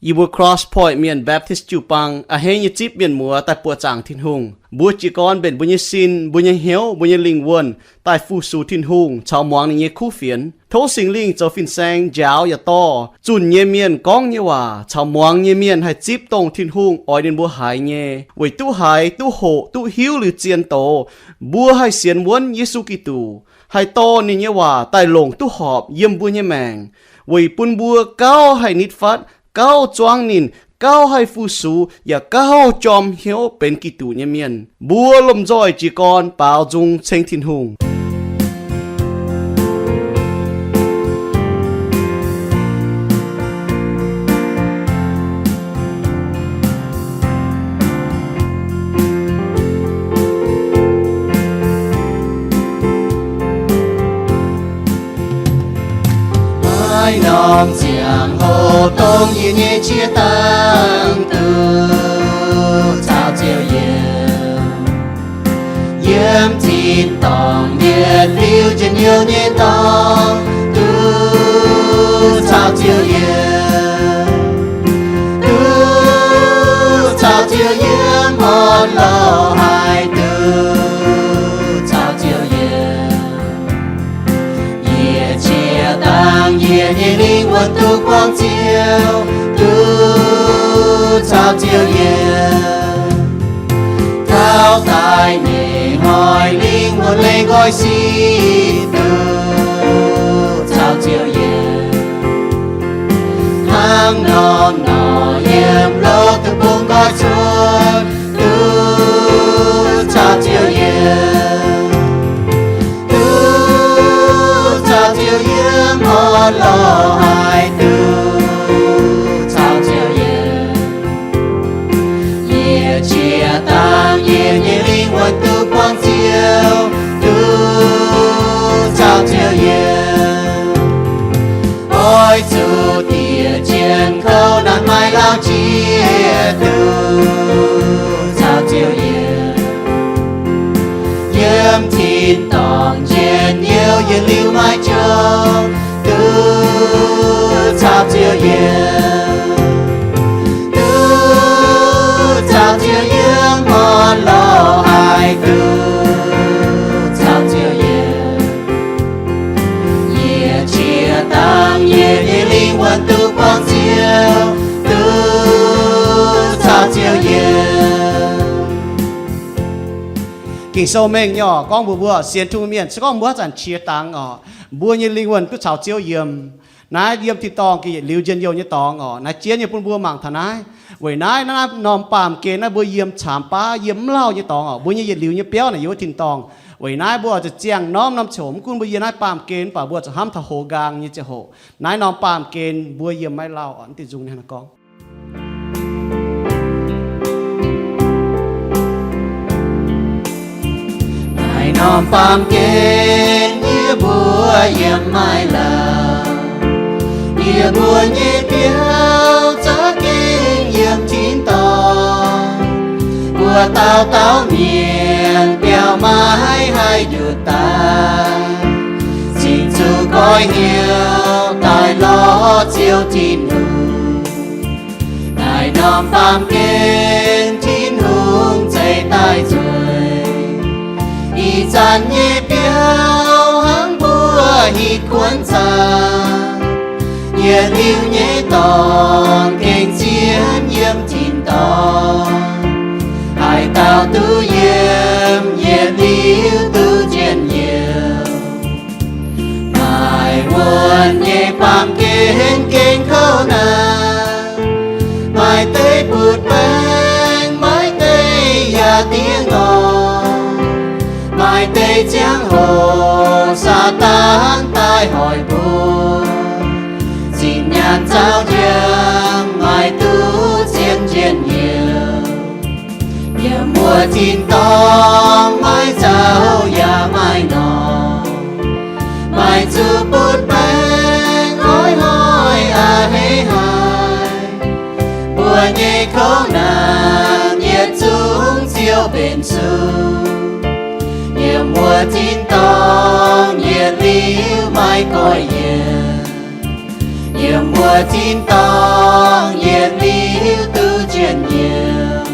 Yie mbuo Cross Point Mienh Baptist jiu-baang a'hneiv nyei zipv mienh muoz daaih buoqc zaangc Tin-Hungh. Mbuo jiez gorn mbenc mbuo nyei sin, mbuo nyei hnyouv, mbuo nyei lingh wuonh daaih fu-sux Tin-Hungh caux muangx ninh nyei kuv fienx. Tov Singx Lingh zoux fin-saeng njaaux yaac dorh zunh nyei mienh gorngv nyei waac caux muangx nyei mienh haih zipv dongh Tin-Hungh oix ninh mbuo haiz nyei, weic duqv haiz, duqv hoqc, duqv hiuv liuz zien doz, mbuo haih sienx wuonv Yesu Giduc, haih dorh ninh nyei waac daaih longc duqv horpc yiem mbuo nyei maengc, weic bun mbuo gauh haih nitv fatv, gauh zuangv ninh, gauh haih fu-sux, yaac gauh jorm hnyouv benx Giduc nyei mienh. Mbuo lomh nzoih jiez gorn baaux nzung ceng Tin-Hungh. Maiv norm ziangh hoc dongh yie nyei qiex dangh duqv caux Ziouv yiem. Yiem tin-dorngh yietc liuz njien-youh nyei dorngx, duqv caux Ziouv yiem. Duqv caux Ziouv yiem, orn-lorqc haih duqv caux Ziouv yiem. Yie qiex dangh yie nyei lingh wuonh duqv buangh Ziouv, duqv caux Ziouv yiem. Taux daaih nyei hnoi lingh wuonh leih nqoi sic, duqv caux Ziouv yiem. Hnangv norm nor yiem loz deic-bung nqoi cuotv, duqv caux Ziouv yiem. Duqv caux Ziouv yiem, orn-lorqc haih duqv caux Ziouv yiem. Yie qiex dangh yie nyei lingh wuonh duqv buangh Ziouv, duqv caux Ziouv yiem. Oix zuqc diex jienv kouv naanc maaih lauh jiex, duqv caux Ziouv yiem. Yiem tin-dorngh njien-youh yietc liuz maaih jauv, duqv caux Ziouv yiem. Duqv caux Ziouv yiem, orn-lorqc haih duqv caux Ziouv yiem. Yie qiex dangh yie nyei lingh wuonh duqv buangh Ziouv, duqv caux Ziouv yiem. Ging-Sou mengh nyei oc, gorngv mbuox mbuo sienx Tin-Hungh mienh, se gorngv mbuo haaix zanc qiex dangx oc, mbuo nyei lingh wuonh duqv caux Ziouv yiem. Naaiv yiem tin-dorngh gengh yietc liuz njien-youh nyei dorngx oc. Naaiv jienv nyei bun mbuo mangc taux naaiv. Weic naaiv, naaiv norm baamh gen naaiv mbuo yiem caamx baav, yiem mv lauh nyei dorngx oc. Mbuo nyei yietc liuz nyei biauv naaic yiem wuov tin-dorngh. Weic naaiv mbuo oix zuqc ziangh norm norm ziouc, mv gunv mbuo yiem naaiv baamh gen mv baac mbuo zuqc hnamv taux hoz nqaang nyei ziangh hoc. Naaiv norm baamh gen mbuo yiem maiv lauh oc. Naaiv deix nzung ninh gorngv, naaiv norm baamh gen yie mbuo yiem maiv lauh. Yie mbuo nyei biauv za'gengh yiem tin-dorngh. Mbuo dauh dauh mienh biauv maiv haih njuov daaih, cingx zuqc goiv hnyouv daaih lorz Ziouv Tin-Hungh. Naaiv norm baamh gen Tin-Hungh zeiz daaih nzueic. Ih zanc nyei biauv hnangv mbuo hitv kuonx zaangc, yietc liuz nyei dorngx gengh zien yiem tin-dorngh. Haaix dauh duqv yiem, yietc liuz duqv njien-youh. Maaih wuonh nyei baamh gen gengh kouv naanc, maaih deix butv-baengx, maaih deix yaac diev ngorc, maaih deix ziangh hoc Saadaan daaih hoic mbuo. Zinh nyaanh zaux njang maaih duqv zien njien-youh. Yiem wuov tin-dorngh maiv nzauh yaac maaih norm, maaih zuqc butv-baengx hnoi-hnoi a'hneiv haic. Mbuo nyei kouv naanc yietc zungv Ziouv benx zuqc. Yiem wuov tin-dorngh yietc liuz maiv goiv yienc. Yiem wuov tin-dorngh yietc liuz duqv njien-youh,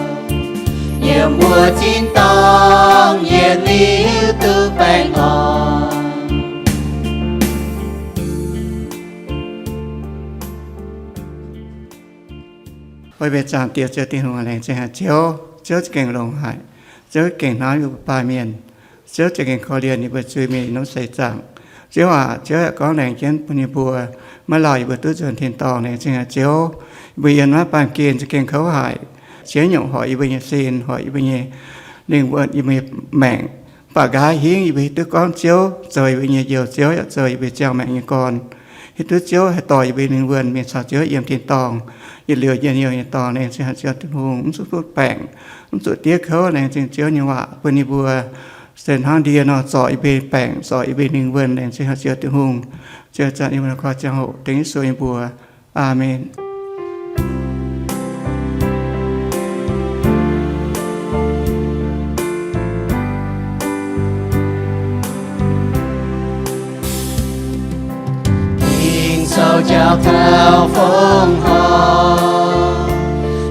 yiem wuov tin-dorngh yietc liuz duqv baengh orn. Oix mbuo zaangc Diex Ziouv Tin-Hungh, laengz zingh haic Ziouv. Ziouv za'gengh longx haic. Ziouv gengh hnamv yie mbuo baamh mienh. Ziouv za'gengh korv-lienh yie mbuo zuiz-mienh nyei nongc seix zaangc. Ziouv aac, Ziouv aengx gorngv laengz jienv bun yie mbuo, maiv lauh yie mbuo duqv nzuonx tin-dorngh. Laengz zingh haic Ziouv, yie mbuo yiem naaiv baamh gen za'gengh kouv haic. Ziex nyungc hoic yie mbuo nyei sin, hoic yie mbuo nyei lingh wuonh, yie mbuo nyei maengc. Mv baac nqa'haav hingv yie mbuo hiuv duqv gorngv Ziouv zoux yie mbuo nyei Njoux Ziouv, yaac zoux yie mbuo ziangh maengc nyei gorn. Hiuv duqv Ziouv haih dorh yie mbuo lingh wuonh mingh caux Ziouv yiem tin-dorngh, yietc liuz njien-youh nyei dorngx. Laengz zingh haic Ziouv Tin-Hungh, mv zuqc butv baengc, mv zuqc diev kouv. Laengz zingh Ziouv nyei waac bun yie mbuo se hnangv ndie nor zorc yie mbuo baengc, zorc yie mbuo lingh wuonh. Laengz zingh haic Ziouv Tin-Hungh. Ziouv zanc yie mbuo nor koi ziangh hoc dengv Yesu yie mbuo. Aamen. Ging-Sou jauv taux fongc horc,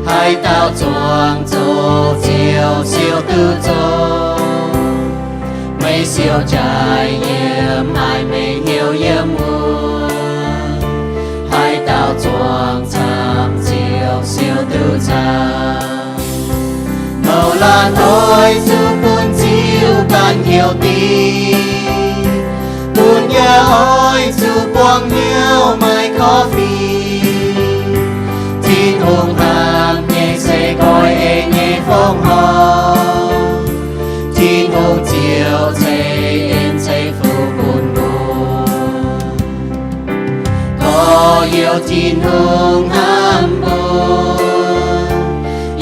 haaix dauh zuangx zoqc Ziouv siou duqv zoqc. Meih siou jaaix yiem, maaih meih hnyouv yiem wuov. Haaix dauh zuangx camv Ziouv siou duqv camv. Mouz laanh oix zuqc bun Ziouv ganh hnyouv dingc, bun yaac oix zuqc buangh hnyouv maaih korv-fiqv. Tin-Hungh hnamv nyei se goiv en nyei fongc horc. Tin-Hungh Ziouv ceix en ceix fuqv bun mbuo. Gorx-youz, Tin-Hungh hnamv mbuo.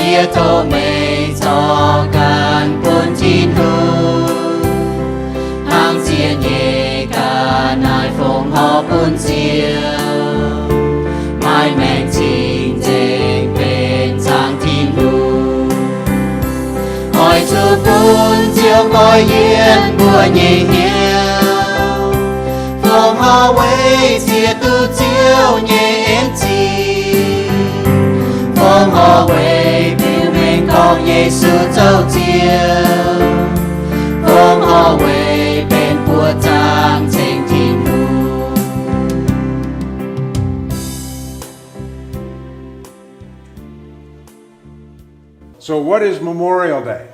Yie tov meih zorqv ganh bun Tin-Hungh, hnangv ziex nyeic ga'naaiv fongc horc bun Ziouv, maaih maengc cing-nzengc benx zaangc Tin-Hungh. Oix zuqc bun Ziouv goiv yienv mbuo nyei hnyouv, fongc horc weic ziex duqv Ziouv nyei en zingh, fongc horc weic biux mengh gorngv Yesu zoux Ziouv, fongc horc weic benx buoqc zaangc Tin-Hungh. So what is Memorial Day?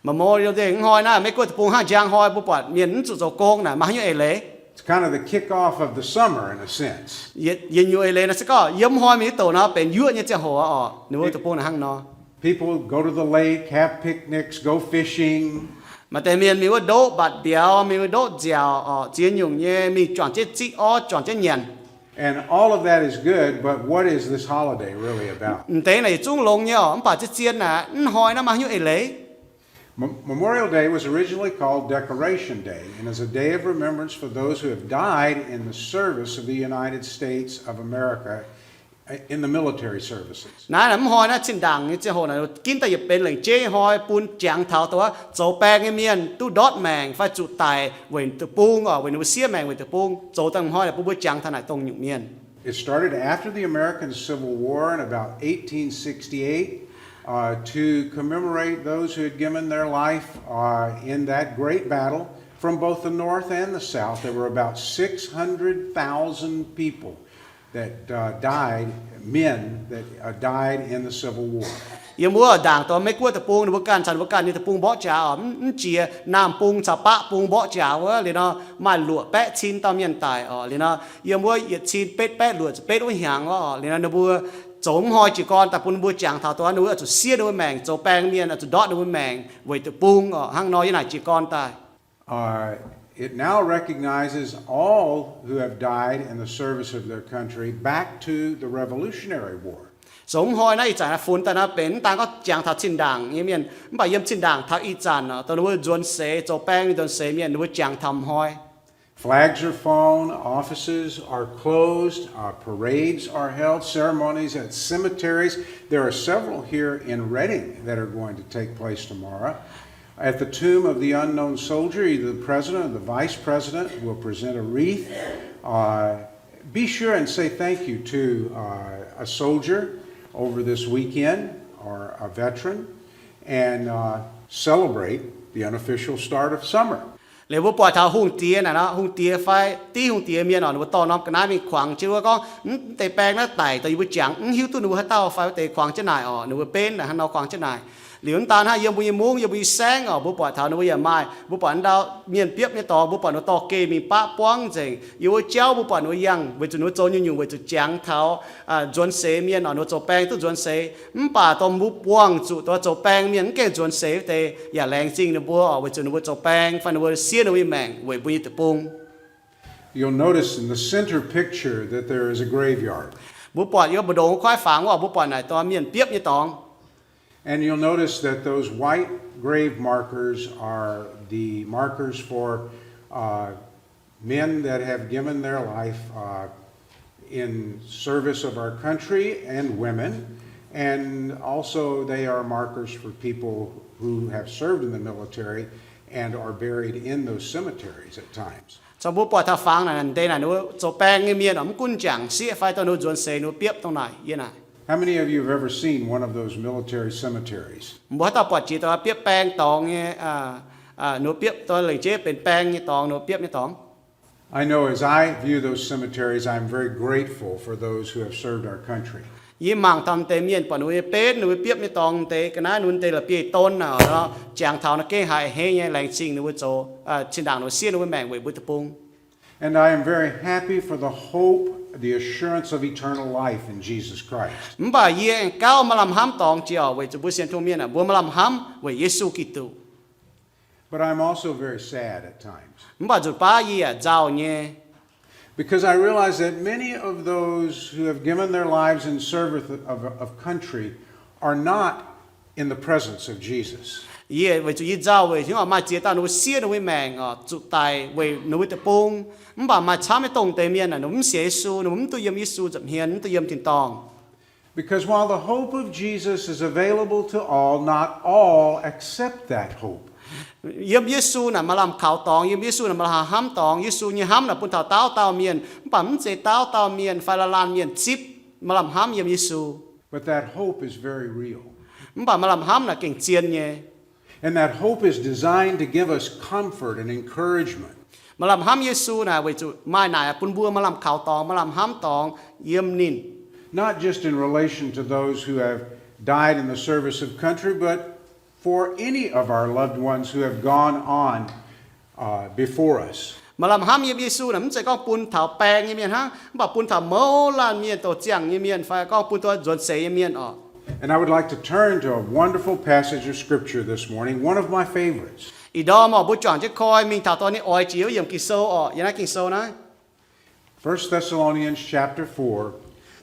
Memorial Day, hnoi naaiv Meiv Guoqv deic-bung hnangv njang hnoi mbuo buatc mienh mv zuqc zoux gong naaic, maaih haaix nyungc eix leiz? It's kind of the kickoff of the summer in a sense. Yietc nyungc eix leiz naaiv se gorngv yiem hnoi mingh douc nor benx yuoqv nyei ziangh hoc oc. Ninh mbuo deic-bung naaic hnangv nor. People go to the lake, have picnics, go fishing. Maaih deix mienh mingh wuov ndoqv mbatc mbiauz, mingh wuov ndoqv nziaauc oc, ziex nyungc nyei, mingh juangc jienv ziqv orv, juangc jienv nyanc. And all of that is good, but what is this holiday really about? M'deix naaic yietc zungv longx nyei oc, mv baac zien zien naaic, mv hnoi naaiv maaih haaix nyungc eix leiz? Memorial Day was originally called Decoration Day and is a day of remembrance for those who have died in the service of the United States of America in the military services. Naaiv mv hnoi naaiv zinh ndaangc nyei ziangh hoc naaic ginv daaih yietc benx lengc jeiv hnoi bun jangx taux dongh wuov zoux baeng nyei mienh duqv ndortv maengc fai zuqc daic weic deic-bung oc, weic ninh mbuo siev maengc weic deic-bung. Zoux daaih hnoi naaic bun mbuo jangx taux naaic dongh nyungc mienh. It started after the American Civil War in about eighteen sixty-eight, uh, to commemorate those who had given their life, uh, in that great battle from both the North and the South. There were about six hundred thousand people that, uh, died, men that, uh, died in the Civil War. Yiem wuov ndaangc dongh Meiv Guoqv deic-bung ninh mbuo ganh caux ninh mbuo ganh nyei deic-bung mborqv jaax oc, mv jiex Naamh Bung caux Baqv Bung mborqv jaax wuov, liuz nor maaih luoqc baeqv cin dauh mienh daic oc. Liuz nor yiem wuov yietc cin betv baeqv luoqc betv wuov hnyangx wuov oc. Liuz nor ninh mbuo zoux mv hnoi jiez gorn daaih bun ninh mbuo jangx taux dongh wuov ninh mbuo zuqc siev ninh mbuo maengc, zoux baeng mienh zuqc ndortv ninh mbuo maengc weic deic-bung oc. Hnangv nor yiem naaic jiez gorn daaih. Uh, it now recognizes all who have died in the service of their country back to the Revolutionary War. Zoux mv hnoi naaiv ih zanc funx daaih nor benx mv daan gorngv jangx taux zinh ndaangc nyei mienh, mv baac yiem zinh ndaangc taux ih zanc oc, dongh ninh mbuo nzuonx seix, zoux baeng nzuonx seix mienh, ninh mbuo jangx taux hnoi. Flags are flown, offices are closed, uh, parades are held, ceremonies at cemeteries. There are several here in Redding that are going to take place tomorrow. At the tomb of the unknown soldier, either the president or the vice president will present a wreath, uh, Be sure and say thank you to uh, a soldier over this weekend or a veteran and uh, celebrate the unofficial start of summer. Liuz mbuo buatc taux hungh diex naaic nor, hungh diex fai div hungh diex mienh oc, ninh mbuo dorh norm ga'naaiv mingh kuangx jienv wuov gorngv, mv deix baeng naaiv daic daaih yie mbuo jangx mv hiuv duqv ninh mbuo haaix dauh fai wuov deix kuangx jienv naaic oc, ninh mbuo benv naaic hnangv nor kuangx jienv naaic. Liuz mv daan hnangv yiem mbuo nyei mungv, yiem mbuo nyei saengv oc, mbuo buatc taux ninh mbuo yaac maaih, mbuo buatc wuov dauh mienh biopv nyei dorngx, mbuo buatc ninh mbuo dorh geh mingh baqv buangv nzengc. Yiem wuov jauv mbuo buatc ninh mbuo yangh weic zuqc ninh mbuo zoux nyungc-nyungc weic zuqc jangx taux nzuonx seix mienh oc, ninh mbuo zoux baeng duqv nzuonx seix. Mv baac dongh mbuo buangh zuqc dongh zoux baeng mienh mv gaengh nzuonx seix wuov deix yaac laengz zingh ninh mbuo oc, weic zuqc ninh mbuo zoux baeng fai ninh mbuo siev ninh mbuo nyei maengc weic mbuo nyei deic-bung. You'll notice in the center picture that there is a graveyard. Mbuo buatc yiem mbu'ndongx kuaaiv fangx wuov, mbuo buatc naaic dongh mienh biopv nyei dorngx. And you'll notice that those white grave markers are the markers for uh, men that have given their life uh, in service of our country and women. And also, they are markers for people who have served in the military and are buried in those cemeteries at times. Caux mbuo buatc taux fangx naaic, naaic deix naaic ninh mbuo zoux baeng nyei mienh oc, mv gunv jangx sieqv fai dongh ninh mbuo nzuonx seix ninh mbuo biopv dongh naaic yie naaic. How many of you have ever seen one of those military cemeteries? Mbuo haaix dauh buatc jiex dongh biopv baeng dorngx nyei, ninh mbuo biopv dongh lengc jeiv benx baeng nyei dorngx, ninh mbuo biopv nyei dorngx? I know as I view those cemeteries, I'm very grateful for those who have served our country. Yie mangc taux deix mienh buatc ninh mbuo nyei benv, ninh mbuo biopv nyei dorngx deix ga'naaiv, ninh mbuo deix la'bieiv-don naaic, jangx taux naaiv gengh haiz a'hneiv nyei laengz zingh ninh mbuo zoux, zinh ndaangc ninh mbuo siev ninh mbuo maengc weic mbuo deic-bung. And I am very happy for the hope, the assurance of eternal life in Jesus Christ. Mv baac yie aengx gauh maaih lamh hnamv dorngx jiex oc, weic zuqc mbuo sienx Tin-Hungh mienh aah, mbuo maaih lamh hnamv weic Yesu Giduc. But I'm also very sad at times. Mv baac nzunc baav yie yaac nzauh nyei. Because I realize that many of those who have given their lives in service of, of country are not in the presence of Jesus. Yie weic zuqc yie nzauh weic hingv maaih ziex dauh ninh mbuo siev ninh mbuo nyei maengc oc, zuqc daic weic ninh mbuo deic-bung. Mv baac maaih camv nyei dongh deix mienh naaic ninh mbuo mv sienx Yesu, ninh mbuo mv duqv yiem Yesu nza'hmien, mv duqv yiem tin-dorngh. Because while the hope of Jesus is available to all, not all accept that hope. Yiem Yesu naaic maaih lamh kaux dorngx, yiem Yesu naaic maaih lamh hnamv dorngx. Yesu nyei hnamv naaic bun taux dauh dauh mienh, mv baac mv zeiz dauh dauh mienh fai laanh laanh mienh zipv maaih lamh hnamv yiem Yesu. But that hope is very real. Mv baac maaih lamh hnamv naaic gengh zien nyei. And that hope is designed to give us comfort and encouragement. Maaih lamh hnamv Yesu naaic weic zuqc maaih naaic bun mbuo maaih lamh kaux dorngx, maaih lamh hnamv dorngx yiem ninh. Not just in relation to those who have died in the service of country, but for any of our loved ones who have gone on uh, before us. Maaih lamh hnamv yiem Yesu naaic mv zeiz gorngv bun taux baeng nyei mienh hnangv, mv baac bun taux mouz laanh mienh, douc ziangh nyei mienh, fai gorngv bun taux nzuonx seix nyei mienh oc. And I would like to turn to a wonderful passage of Scripture this morning, one of my favorites. Ih ndorm oc, mbuo juangc jienv koi mingh taux dongh ninh oix jiex wuov yiemc Ging-Sou oc, yiem naaiv Ging-Sou naaiv. First Thessalonians chapter four,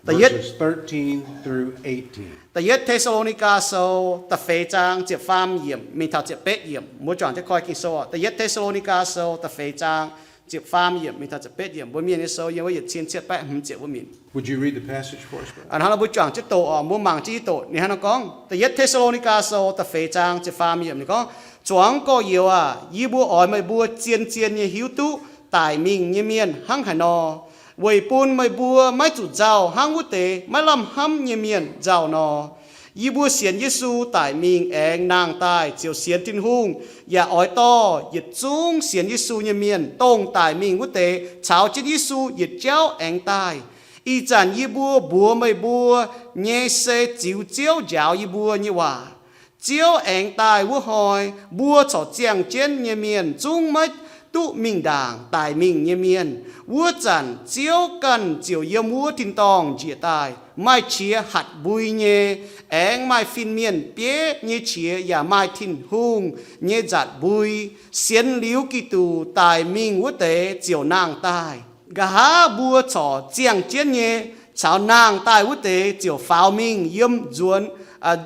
verses thirteen through eighteen. Da'yietv Te^saa^lo^ni^gaa Sou da'feix zaang ziepc faam yiemc mingh taux ziepc betv yiemc. Mbuo juangc jienv koi Ging-Sou oc. Da'yietv Te^saa^lo^ni^gaa Sou da'feix zaang ziepc faam yiemc mingh taux ziepc betv yiemc. Mbuo Mienh nyei sou yiem wuov yietc cin cietv baeqv hmz ziepc wuov minc. Would you read the passage for us, brother? Hnangv nor mbuo juangc jienv doqc oc, mbuo mangc jienv doqc ninh hnangv nor gorngv. Da'yietv Te^saa^lo^ni^gaa Sou da'feix zaang ziepc faam yiemc ninh gorngv, Zuangx gorx-youz aac, yie mbuo oix meih mbuo zien-zien nyei hiuv duqv daic mingh nyei mienh hnangv haaix nor, weic bun meih mbuo maiv zuqc nzauh hnangv wuov deix maiv lamh hnamv nyei mienh nzauh nor. Yie mbuo sienx Yesu daic mingh aengx nangh daaih ziouc sienx Tin-Hungh, yaac oix dorh yietc zungv sienx Yesu nyei mienh, dongh daic mingh wuov deix, caux jienv Yesu yietc jauv aengx daaih. Ih zanc yie mbuo mbuox meih mbuo nyei se ziux Ziouv njaaux yie mbuo nyei waac. Ziouv aengx daaih wuov hnoi, mbuo corc ziangh jienv nyei mienh zungv maiv duqv mingh ndaangc daic mingh nyei mienh. Wuov zanc Ziouv ganh ziouc yiem wuov tin-dorngh njiec daaih, maaih qiex hatc mbui nyei, aengx maaih fin-mienh bieiv nyei qiex yaac maaih Tin-Hungh nyei nzatc mbui. Sienx liuz Giduc daic mingh wuov deix ziouc nangh daaih. Nqa'haav mbuo corc ziangh jienv nyei caux nangh daaih wuov deix ziouc faaux mingh yiem nzuonx,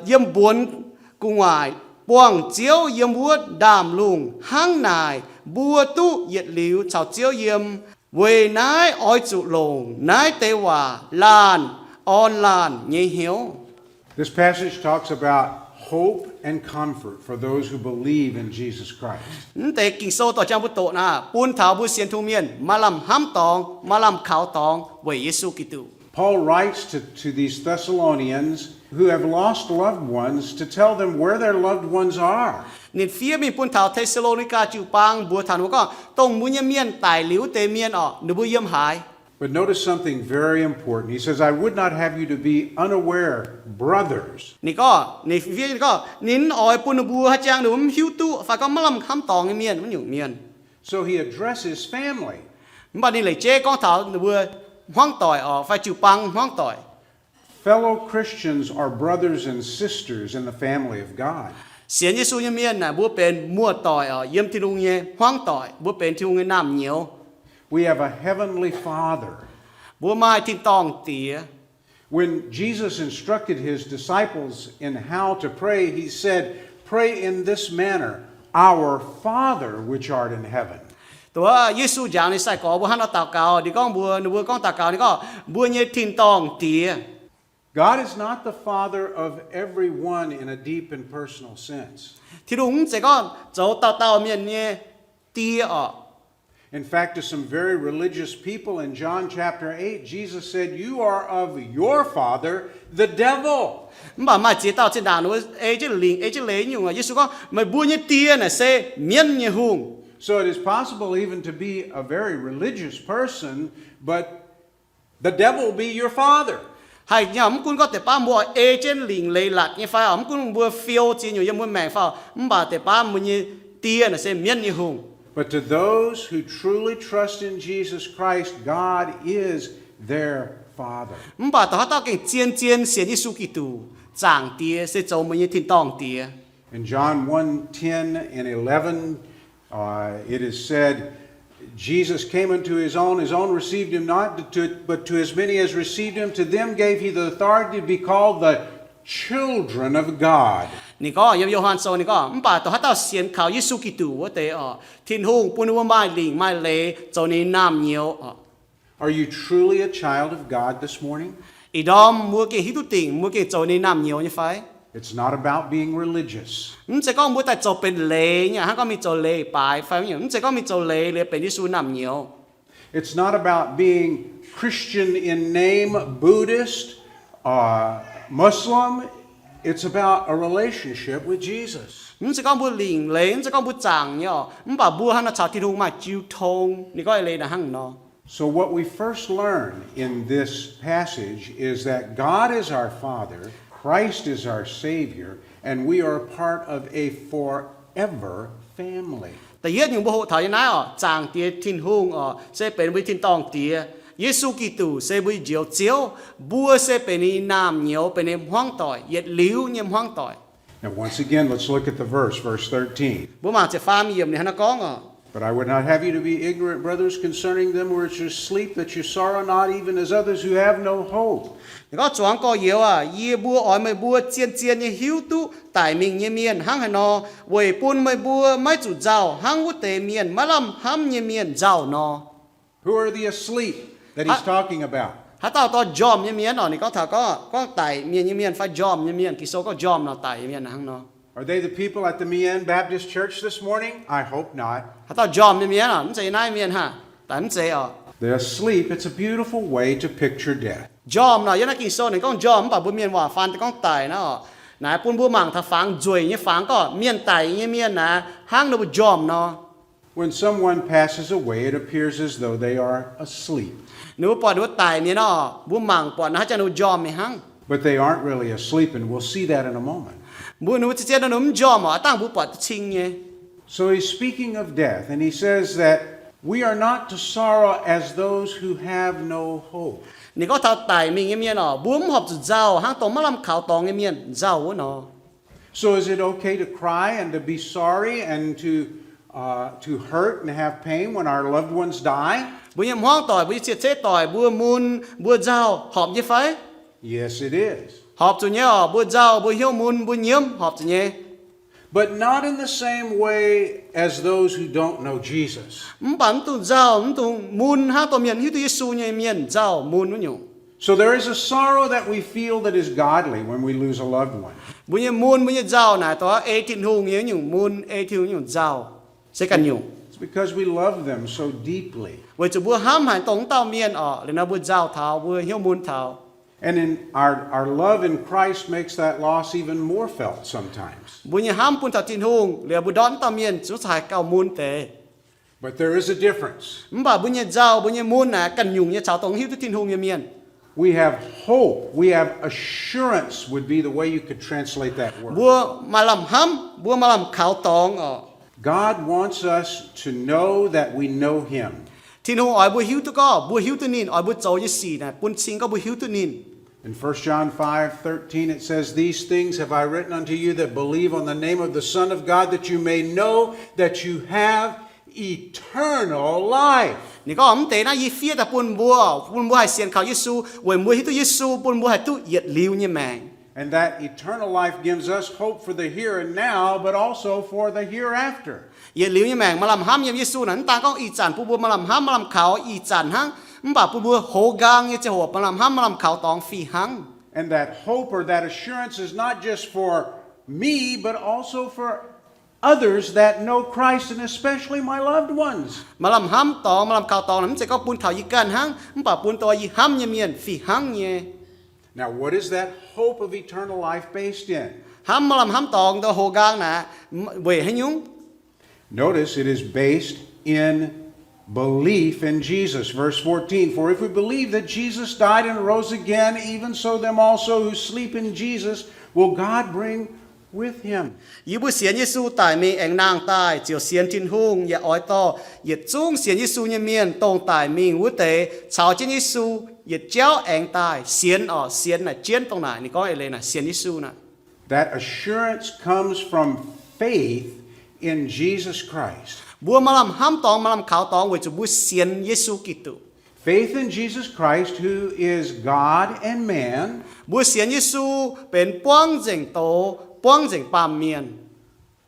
yiem mbuonx gu'nguaaic buangh Ziouv yiem wuov ndaamv-lungh. Hnangv naaic mbuo duqv yietc liuz caux Ziouv yiem. Weic naaiv oix zuqc longc naaiv deix waac laanh orn laanh nyei hnyouv. This passage talks about hope and comfort for those who believe in Jesus Christ. Mv deix Ging-Sou dorh jangx mbuo doqc naaic, bun taux mbuo sienx Tin-Hungh mienh maaih lamh hnamv dorngx, maaih lamh kaux dorngx weic Yesu Giduc. Paul writes to, to these Thessalonians who have lost loved ones to tell them where their loved ones are. Ninh fiev mingh bun taux Te^saa^lo^ni^gaa jiu-baang mbuox taux ninh mbuo gorngv, dongh mbuo nyei mienh daic liuz wuov deix mienh orqc, ninh mbuo yiem haaix? But notice something very important. He says, I would not have you to be unaware, brothers. Ninh gorngv, ninh fiev ninh gorngv, ninh oix bun ninh mbuo haaix jangx ninh mbuo mv hiuv duqv fai gorngv maiv lamh hnamv dorngx nyei mienh, wuov nyungc mienh. So he addresses family. Mv baac ninh leiz jeiv gorngv taux ninh mbuo hmuangv doic orqc, fai jiu-baang hmuangv doic. Fellow Christians are brothers and sisters in the family of God. Sienx Yesu nyei mienh naaic, mbuo benx muoz-doic orqc, yiem Tin-Hungh nyei hmuangv doic, mbuo benx Tin-Hungh nyei naamh nyouz. We have a heavenly Father. Mbuo maaih tin-dorngh Diex. When Jesus instructed his disciples in how to pray, he said, Pray in this manner, Our Father which art in heaven. Dongh Yesu njaaux ninh sai-gorx mbuo hnangv nor daux gaux, ninh gorngv mbuox ninh mbuo gorngv daux gaux, ninh gorngv, mbuo nyei tin-dorngh Diex. God is not the father of everyone in a deep and personal sense. Tin-Hungh mv zeiz gorngv zoux dauh dauh mienh nyei die orqc. In fact, to some very religious people in John chapter eight, Jesus said, You are of your father, the devil. Mv baac maaih ziex dauh zinh ndaangc ninh mbuo ei jienv lingc, ei jienv leiz nyungc, Yesu gorngv, Meih mbuo nyei die naaic se mienv nyei hungh. So it is possible even to be a very religious person, but the devil be your father. Haiz nyei, mv gunv gorngv deix baav mbuo ei jienv lingc leiz-latc nyei fai orqc, mv gunv mbuo fiou ziex nyungc yiem mbuo maengc fai orqc, mv baac deix baav mbuo nyei die naaic se mienv nyei hungh. But to those who truly trust in Jesus Christ, God is their Father. Mv baac dongh haaix dauh gengh zien-zien sienx Yesu Giduc, Zaangc Diex se zoux mbuo nyei tin-dorngh Diex. In John one ten and eleven, uh, it is said, Jesus came unto his own, his own received him not, but to, but to as many as received him, to them gave he the authority to be called the children of God. Ninh gorngv yiem Yo^han Sou ninh gorngv, mv baac dongh haaix dauh sienx kaux Yesu Giduc wuov deix orqc, Tin-Hungh bun ninh mbuo maaih lingc maaih leiz zoux ninh naamh nyouz orqc. Are you truly a child of God this morning? Ih ndorm mbuo gengh hiuv duqv dingc mbuo gengh zoux ninh naamh nyouz nyei fai? It's not about being religious. Mv zeiz gorngv mbuo daaih zoux benx leiz nyei, hnangv gorngv mingh zoux leiz-baaix fai mv zeiz gorngv mingh zoux leiz liuz benx Yesu naamh nyouz. It's not about being Christian in name, Buddhist, uh, Muslim. It's about a relationship with Jesus. Mv zeiz gorngv mbuo lingc leiz, mv zeiz gorngv mbuo zaangc nyei orqc, mv baac mbuo hnangv nor caux Tin-Hungh maaih jiu tong. Ninh gorngv leiz naaic hnangv nor. So what we first learn in this passage is that God is our Father, Christ is our Savior, and we are part of a forever family. Da'yietv nyungc mbuo hoqc taux nyei naaiv orqc, Zaangc Diex Tin-Hungh orqc, se benx mbuo nyei tin-dorngh Diex. Yesu Giduc se mbuo nyei Njoux Ziouv. Mbuo se benx ninh naamh nyouz, benx ninh hmuangv doic, yietc liuz nyei hmuangv doic. Now, once again, let's look at the verse, verse thirteen. Mbuo mangc ziepc faam yiemc ninh hnangv naaiv gorngv orqc. But I would not have you to be ignorant, brothers, concerning them which are asleep, that you sorrow not, even as others who have no hope. Ninh gorngv, Zuangx gorx-youz aac, yie mbuo oix meih mbuo zien-zien nyei hiuv duqv daic mingh nyei mienh hnangv haaix nor, weic bun meih mbuo maiv zuqc nzauh hnangv wuov deix mienh maiv lamh hnamv nyei mienh nzauh nor. Who are the asleep that he's talking about? Haaix dauh dorh njormh nyei mienh orqc? Ninh gorngv taux gorngv, gorngv daic mienh nyei mienh fai njormh nyei mienh? Ging-Sou gorngv njormh nor daic mienh hnangv nor. Are they the people at the Mien Baptist Church this morning? I hope not. Haaix dauh njormh nyei mienh orqc? Mv zeiz naaiv mienh haah? Daic mv zeiz orqc. They're asleep. It's a beautiful way to picture death. Njormh nor, yiem naaiv Ging-Sou ninh gorngv njormh, mv baac mbuo mienh waac faan daaih gorngv daic naaiv orqc. Naaiv bun mbuo mangc taux fangx nzueic nyei fangx gorngv mienh daic nyei mienh naaiv hnangv ninh mbuo njormh nor. When someone passes away, it appears as though they are asleep. Ninh mbuo buatc ninh mbuo daic mienh orqc, mbuo mangc buatc naaiv haaix jangx ninh mbuo njormh mingh hnangv. But they aren't really asleep, and we'll see that in a moment. Mbuo, ninh mbuo zien-zien nor ninh mbuo mv njormh orqc, aav dangh mbuo buatc duqv cing nyei. So he's speaking of death, and he says that we are not to sorrow as those who have no hope. Ninh gorngv taux daic mingh nyei mienh orqc, mbuo mv horpc zuqc nzauh hnangv dongh maiv lamh kaux dorngx nyei mienh nzauh wuov nor. So is it okay to cry and to be sorry and to, uh, to hurt and have pain when our loved ones die? Mbuo nyei hmuangv doic, mbuo nyei cie-ceiv doic, mbuo mun, mbuo nzauh, horpc nyei fai? Yes, it is. Horpc zuqc nyei orqc. Mbuo nzauh, mbuo hnyouv mun, mbuo nyiemv, horpc zuqc nyei. But not in the same way as those who don't know Jesus. Mv baac mv dungx nzauh, mv dungx mun hnangv dongh mienh hiuv duqv Yesu nyei mienh nzauh mun wuov nyungc. So there is a sorrow that we feel that is godly when we lose a loved one. Mbuo nyei mun, mbuo nyei nzauh naaic dongh ei Tin-Hungh nyei nyungc mun, ei Tin-Hungh nyungc nzauh, se ganh nyungc. It's because we love them so deeply. Weic zuqc mbuo hnamv haic dongh wuov dauh mienh orqc, liuz nor mbuo nzauh taux, mbuo hnyouv mun taux. And in our, our love in Christ makes that loss even more felt sometimes. Mbuo nyei hnamv bun taux Tin-Hungh, liuz mbuo ndortv wuov dauh mienh zungv caux haih gauh mun deix. But there is a difference. Mv baac mbuo nyei nzauh, mbuo nyei mun naaic ganh nyungc nyei caux dongh hiuv duqv Tin-Hungh nyei mienh. We have hope. We have assurance would be the way you could translate that word. Mbuo maaih lamh hnamv, mbuo maaih lamh kaux dorngx orqc. God wants us to know that we know him. Tin-Hungh oix mbuo hiuv duqv gorngv mbuo hiuv duqv ninh, oix mbuo zoux nyei sic naaic bun cing gorngv mbuo hiuv duqv ninh. In First John five thirteen, it says, These things have I written unto you that believe on the name of the Son of God, that you may know that you have eternal life. Ninh gorngv, mv deix naaiv yie fiev daaih bun mbuo, bun mbuo haih sienx kaux Yesu, weic mbuo hiuv duqv Yesu bun mbuo haih duqv yietc liuz nyei maengc. And that eternal life gives us hope for the here and now, but also for the hereafter. Yietc liuz nyei maengc maaih lamh hnamv yiem Yesu naaic, mv daan gorngv ih zanc bun mbuo maaih lamh hnamv maaih lamh kaux ih zanc hnangv, mv baac bun mbuo hoz nqaang nyei ziangh hoc maaih lamh hnamv maaih lamh kaux dorngx fih hnangv. And that hope or that assurance is not just for me, but also for others that know Christ, and especially my loved ones. Maaih lamh hnamv dorngx, maaih lamh kaux dorngx naaic mv zeiz gorngv bun taux yie ganh hnangv, mv baac bun dongh yie hnamv nyei mienh fih hnangv nyei. Now, what is that hope of eternal life based in? Hnamv maaih lamh hnamv dorngx dongh hoz nqaang naaic, weic haaix nyungc? Notice it is based in belief in Jesus. Verse fourteen, For if we believe that Jesus died and rose again, even so them also who sleep in Jesus will God bring with him. Yie mbuo sienx Yesu daic mingh aengx nangh daaih ziouc sienx Tin-Hungh. Yaac oix dorh yietc zungv sienx Yesu nyei mienh, dongh daic mingh wuov deix, caux jienv Yesu yietc jauv aengx daaih. Sienx orqc, sienx naaic jienv dongh naaic. Ninh gorngv eix leiz naaic sienx Yesu naaic. That assurance comes from faith in Jesus Christ. Mbuo maaih lamh hnamv dorngx, maaih lamh kaux dorngx weic zuqc mbuo sienx Yesu Giduc. Faith in Jesus Christ, who is God and man, Mbuo sienx Yesu benx buangv nzengc doz, buangv nzengc baamh mienh,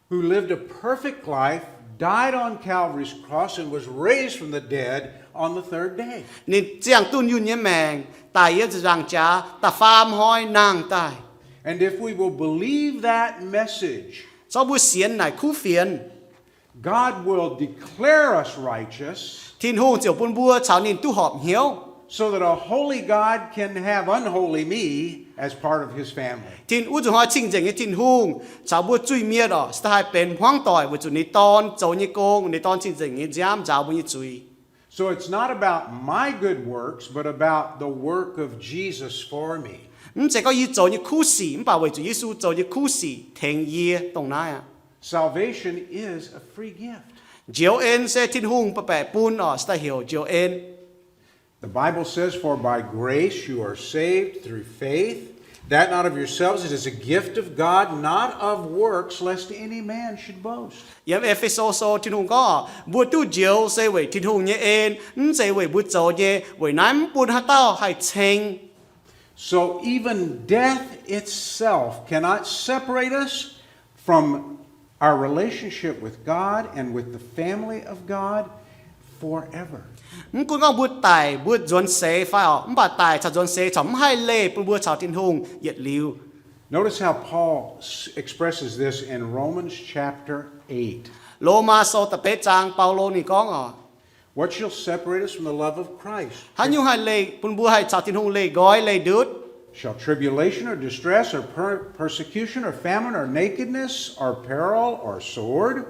who lived a perfect life, died on Calvary's cross, and was raised from the dead on the third day. Ninh ziangh dunh yunh nyei maengc, daic yiem ziepc nzaangc jaax, da'faam hnoi nangh daaih. And if we will believe that message, Zorqv mbuo sienx naaic kuv fienx, God will declare us righteous, Tin-Hungh ziouc bun mbuo caux ninh duqv horpc hnyouv. So that a holy God can have unholy me as part of his family. Tin, wuov zuqc hnoi cing-nzengc nyei Tin-Hungh caux mbuo zuiz-mienh orqc, se da'haih benx hmuangv doic weic zuqc ninh Dorn zoux nyei gong, ninh Dorn cing-nzengc nyei nziaamv nzaaux mbuo nyei zuiz. So it's not about my good works, but about the work of Jesus for me. Mv zeiz gorngv yie zoux nyei kuv sic, mv baac weic zuqc Yesu zoux nyei kuv sic tengx yie dongh naaiv aqv. Salvation is a free gift. Njoux en se Tin-Hungh baeqc bun orqc, se daaih heuc njoux en. The Bible says, For by grace you are saved through faith, that not of yourselves, it is a gift of God, not of works, lest any man should boast. Yiem E^fe^so Sou Tin-Hungh gorngv, mbuo duqv njoux se weic Tin-Hungh nyei en, mv zeiz weic mbuo zoux nyei, weic naaiv mv bun haaix dauh haih ceng. So even death itself cannot separate us from our relationship with God and with the family of God forever. Mv gunv gorngv mbuo daic, mbuo nzuonx seix fai orqc, mv baac daic caux nzuonx seix corc mv haih leih bun mbuo caux Tin-Hungh yietc liuz. Notice how Paul s-, expresses this in Romans chapter eight. Lomaa Sou da'betv zaang, Baulo ninh gorngv orqc, What shall separate us from the love of Christ? Haaix nyungc haih leih bun mbuo haih caux Tin-Hungh leih nqoi leih ndutv? Shall tribulation or distress or per-, persecution or famine or nakedness or peril or sword?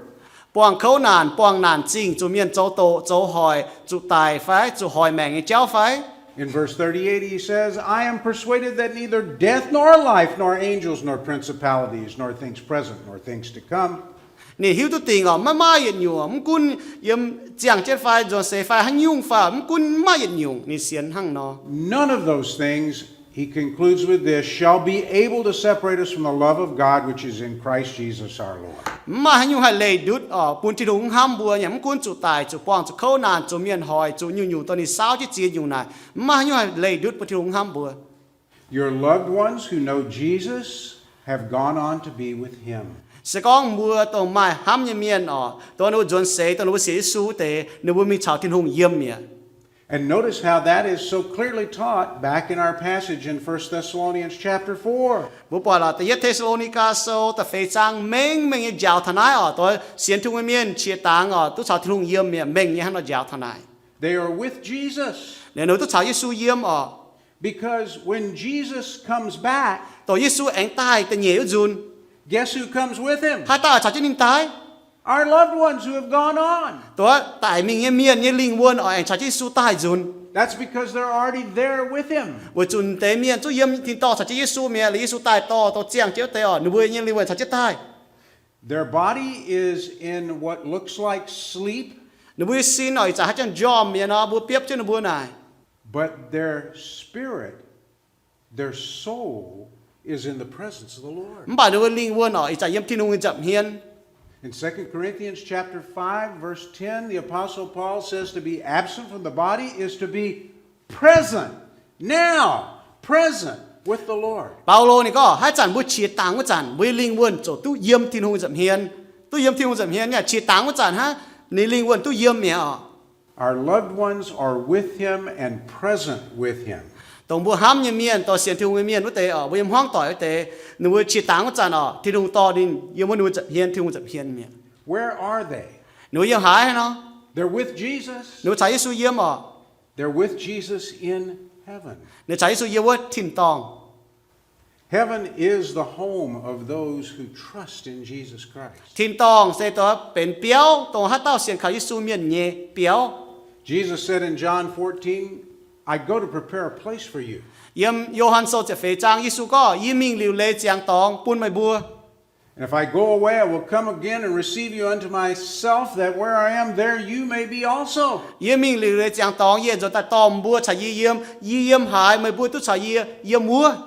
Buangh kouv naanc, buangh naanc zingh, zuqc mienh zoux doqc, zoux hoic, zuqc daic fai, zuqc hoic maengc nyei jauv fai? In verse thirty-eight, he says, I am persuaded that neither death nor life, nor angels, nor principalities, nor things present, nor things to come, Ninh hiuv duqv dingc orqc, maiv maaih yietc nyungc, mv gunv yiem ziangh jienv fai nzuonx seix fai haaix nyungc fai, mv gunv maiv maaih yietc nyungc ninh sienx hnangv nor. None of those things, he concludes with this, shall be able to separate us from the love of God which is in Christ Jesus our Lord. Mv maaih haaix nyungc haih leih ndutv orqc, bun Tin-Hungh mv hnamv mbuo nyei, mv gunv zuqc daic, zuqc buangh, zuqc kouv naanc, zuqc mienh hoic, zuqc nyungc-nyungc dongh ninh saauv jienv ziex nyungc naaic, mv maaih haaix nyungc haih leih ndutv bun Tin-Hungh mv hnamv mbuo. Your loved ones who know Jesus have gone on to be with him. Se gorngv mbuo dongh maaih hnamv nyei mienh orqc, dongh ninh mbuo nzuonx seix, dongh ninh mbuo sienx Yesu wuov deix, ninh mbuo mingh caux Tin-Hungh yiem mi'aqv. And notice how that is so clearly taught back in our passage in First Thessalonians chapter four. Mbuo buatc lorqc, Da'yietv Te^saa^lo^ni^gaa Sou da'feix zaang mengh mengh nyei njaaux taux naaiv oc, dongh sienx Tin-Hungh nyei mienh qiex dangx oc, duqv caux Tin-Hungh yiem mi'aqv, mengh nyei hnangv nor njaaux taux naaic. They are with Jesus. Ninh mbuo duqv caux Yesu yiem oc. Because when Jesus comes back, Dongh Yesu aengx daaih da'nyeic wuov nzunc, guess who comes with him? Haaix dauh caux jienv ninh daaih? Our loved ones who have gone on. Dongh daic mingh nyei mienh nyei lingh wuonh oc, aengx caux jienv Yesu daaih nzunc. That's because they're already there with him. Weic zuqc deix mienh zungv yiem tin-dorngh caux jienv Yesu mi'aqv. Liuz Yesu daaih dorh, dorh ziangh jienv wuov deix oc, ninh mbuo nyei lingh wuonh caux jienv daaih. Their body is in what looks like sleep. Ninh mbuo nyei sin oc, ih zanc haaix zanc njormh mi'aqv nor, mbuo biopv jienv ninh mbuo naaic. But their spirit, their soul is in the presence of the Lord. Mv baac ninh mbuo lingh wuonh oc, ih zanc yiem Tin-Hungh nyei nza'hmien. In Second Corinthians chapter five, verse ten, the Apostle Paul says to be absent from the body is to be present, now, present with the Lord. Baulo ninh gorngv, haaix zanc mbuo qiex dangx wuov zanc, mbuo nyei lingh wuonh ziouc duqv yiem Tin-Hungh nza'hmien. Duqv yiem Tin-Hungh nza'hmien nyei, qiex dangx wuov zanc hnangv, ninh lingh wuonh duqv yiem mi'aqv oc. Our loved ones are with him and present with him. Dongh mbuo hnamv nyei mienh, dorh sienx Tin-Hungh nyei mienh wuov deix oc, mbuo yiem hmuangv doic wuov deix, ninh mbuo qiex dangx wuov zanc oc, Tin-Hungh dorh ninh yiem wuov ninh mbuo nza'hmien, Tin-Hungh nza'hmien mi'aqv. Where are they? Ninh mbuo yiem haaix nor? They're with Jesus. Ninh mbuo caux Yesu yiem oc. They're with Jesus in heaven. Ninh caux Yesu yiem wuov tin-dorngh. Heaven is the home of those who trust in Jesus Christ. Tin-dorngh se dongh benx biauv, dongh haaix dauh sienx kaux Yesu mienh nyei biauv. Jesus said in John fourteen, I go to prepare a place for you. Yiem Yo^han Sou ziepc feix zaang, Yesu gorngv, yie mingh liuc leiz ziangx dorngx bun meih mbuo. And if I go away, I will come again and receive you unto myself, that where I am, there you may be also. Yie mingh liuc leiz ziangx dorngx, yie nzuonx daaih dorh mbuo caux yie yiem. Yie yiem haaix, meih mbuo duqv caux yie yiem wuov.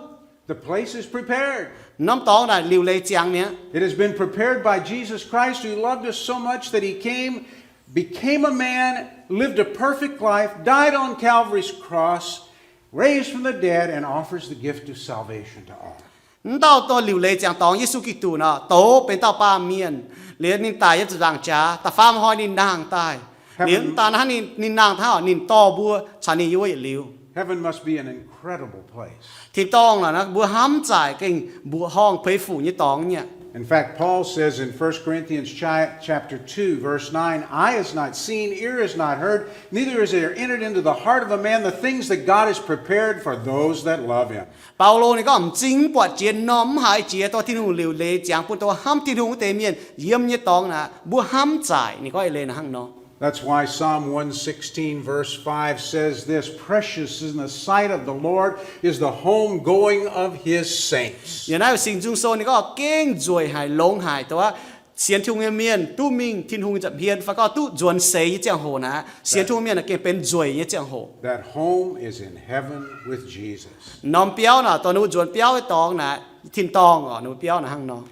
The place is prepared. Norm dorngx naaic liuc leiz ziangx mi'aqv. It has been prepared by Jesus Christ, who loved us so much that he came, became a man, lived a perfect life, died on Calvary's cross, raised from the dead, and offers the gift of salvation to all. Mv dauh dorh liuc leiz ziangx dorngx Yesu Giduc nor, douz benx dauh baamh mienh, liuz ninh daic yiem ziepc nzaangc jaax, da'faam hnoi ninh nangh daaih. Liuz mv daan hnangv ninh, ninh nangh hnangv, ninh dorh mbuo caux ninh yiem wuov yietc liuz. Heaven must be an incredible place. Tin-dorngh naaic, mbuo hnamv zaaic gengh mbuoqc horngh peix fuc nyei dorngx nyei. In fact, Paul says in First Corinthians chi-, chapter two, verse nine, Eye has not seen, ear has not heard, neither is there entered into the heart of a man the things that God has prepared for those that love him. Baulo ninh gorngv, m'zing mv buatc jiex, norm mv haiz jiex, dorh Tin-Hungh liuc leiz ziangx bun dongh hnamv Tin-Hungh wuov deix mienh yiem nyei dorngx naaic, mbuo hnamv zaaic. Ninh gorngv eix leiz naaic hnangv nor. That's why Psalm one sixteen verse five says this, Precious in the sight of the Lord is the home going of his saints. Yiem naaiv Singx Nzung Sou ninh gorngv, gengh nzueic haic, longx haic, dongh wuov sienx Tin-Hungh nyei mienh duqv mingh Tin-Hungh nza'hmien fai gorngv duqv nzuonx seix nyei ziangh hoc naaic, sienx Tin-Hungh mienh naaic gengh benx nzueic nyei ziangh hoc. That home is in heaven with Jesus. Norm biauv naaic, dongh ninh mbuo nzuonx biauv nyei dorngx naaic, tin-dorngh oc, ninh mbuo biauv naaic hnangv nor.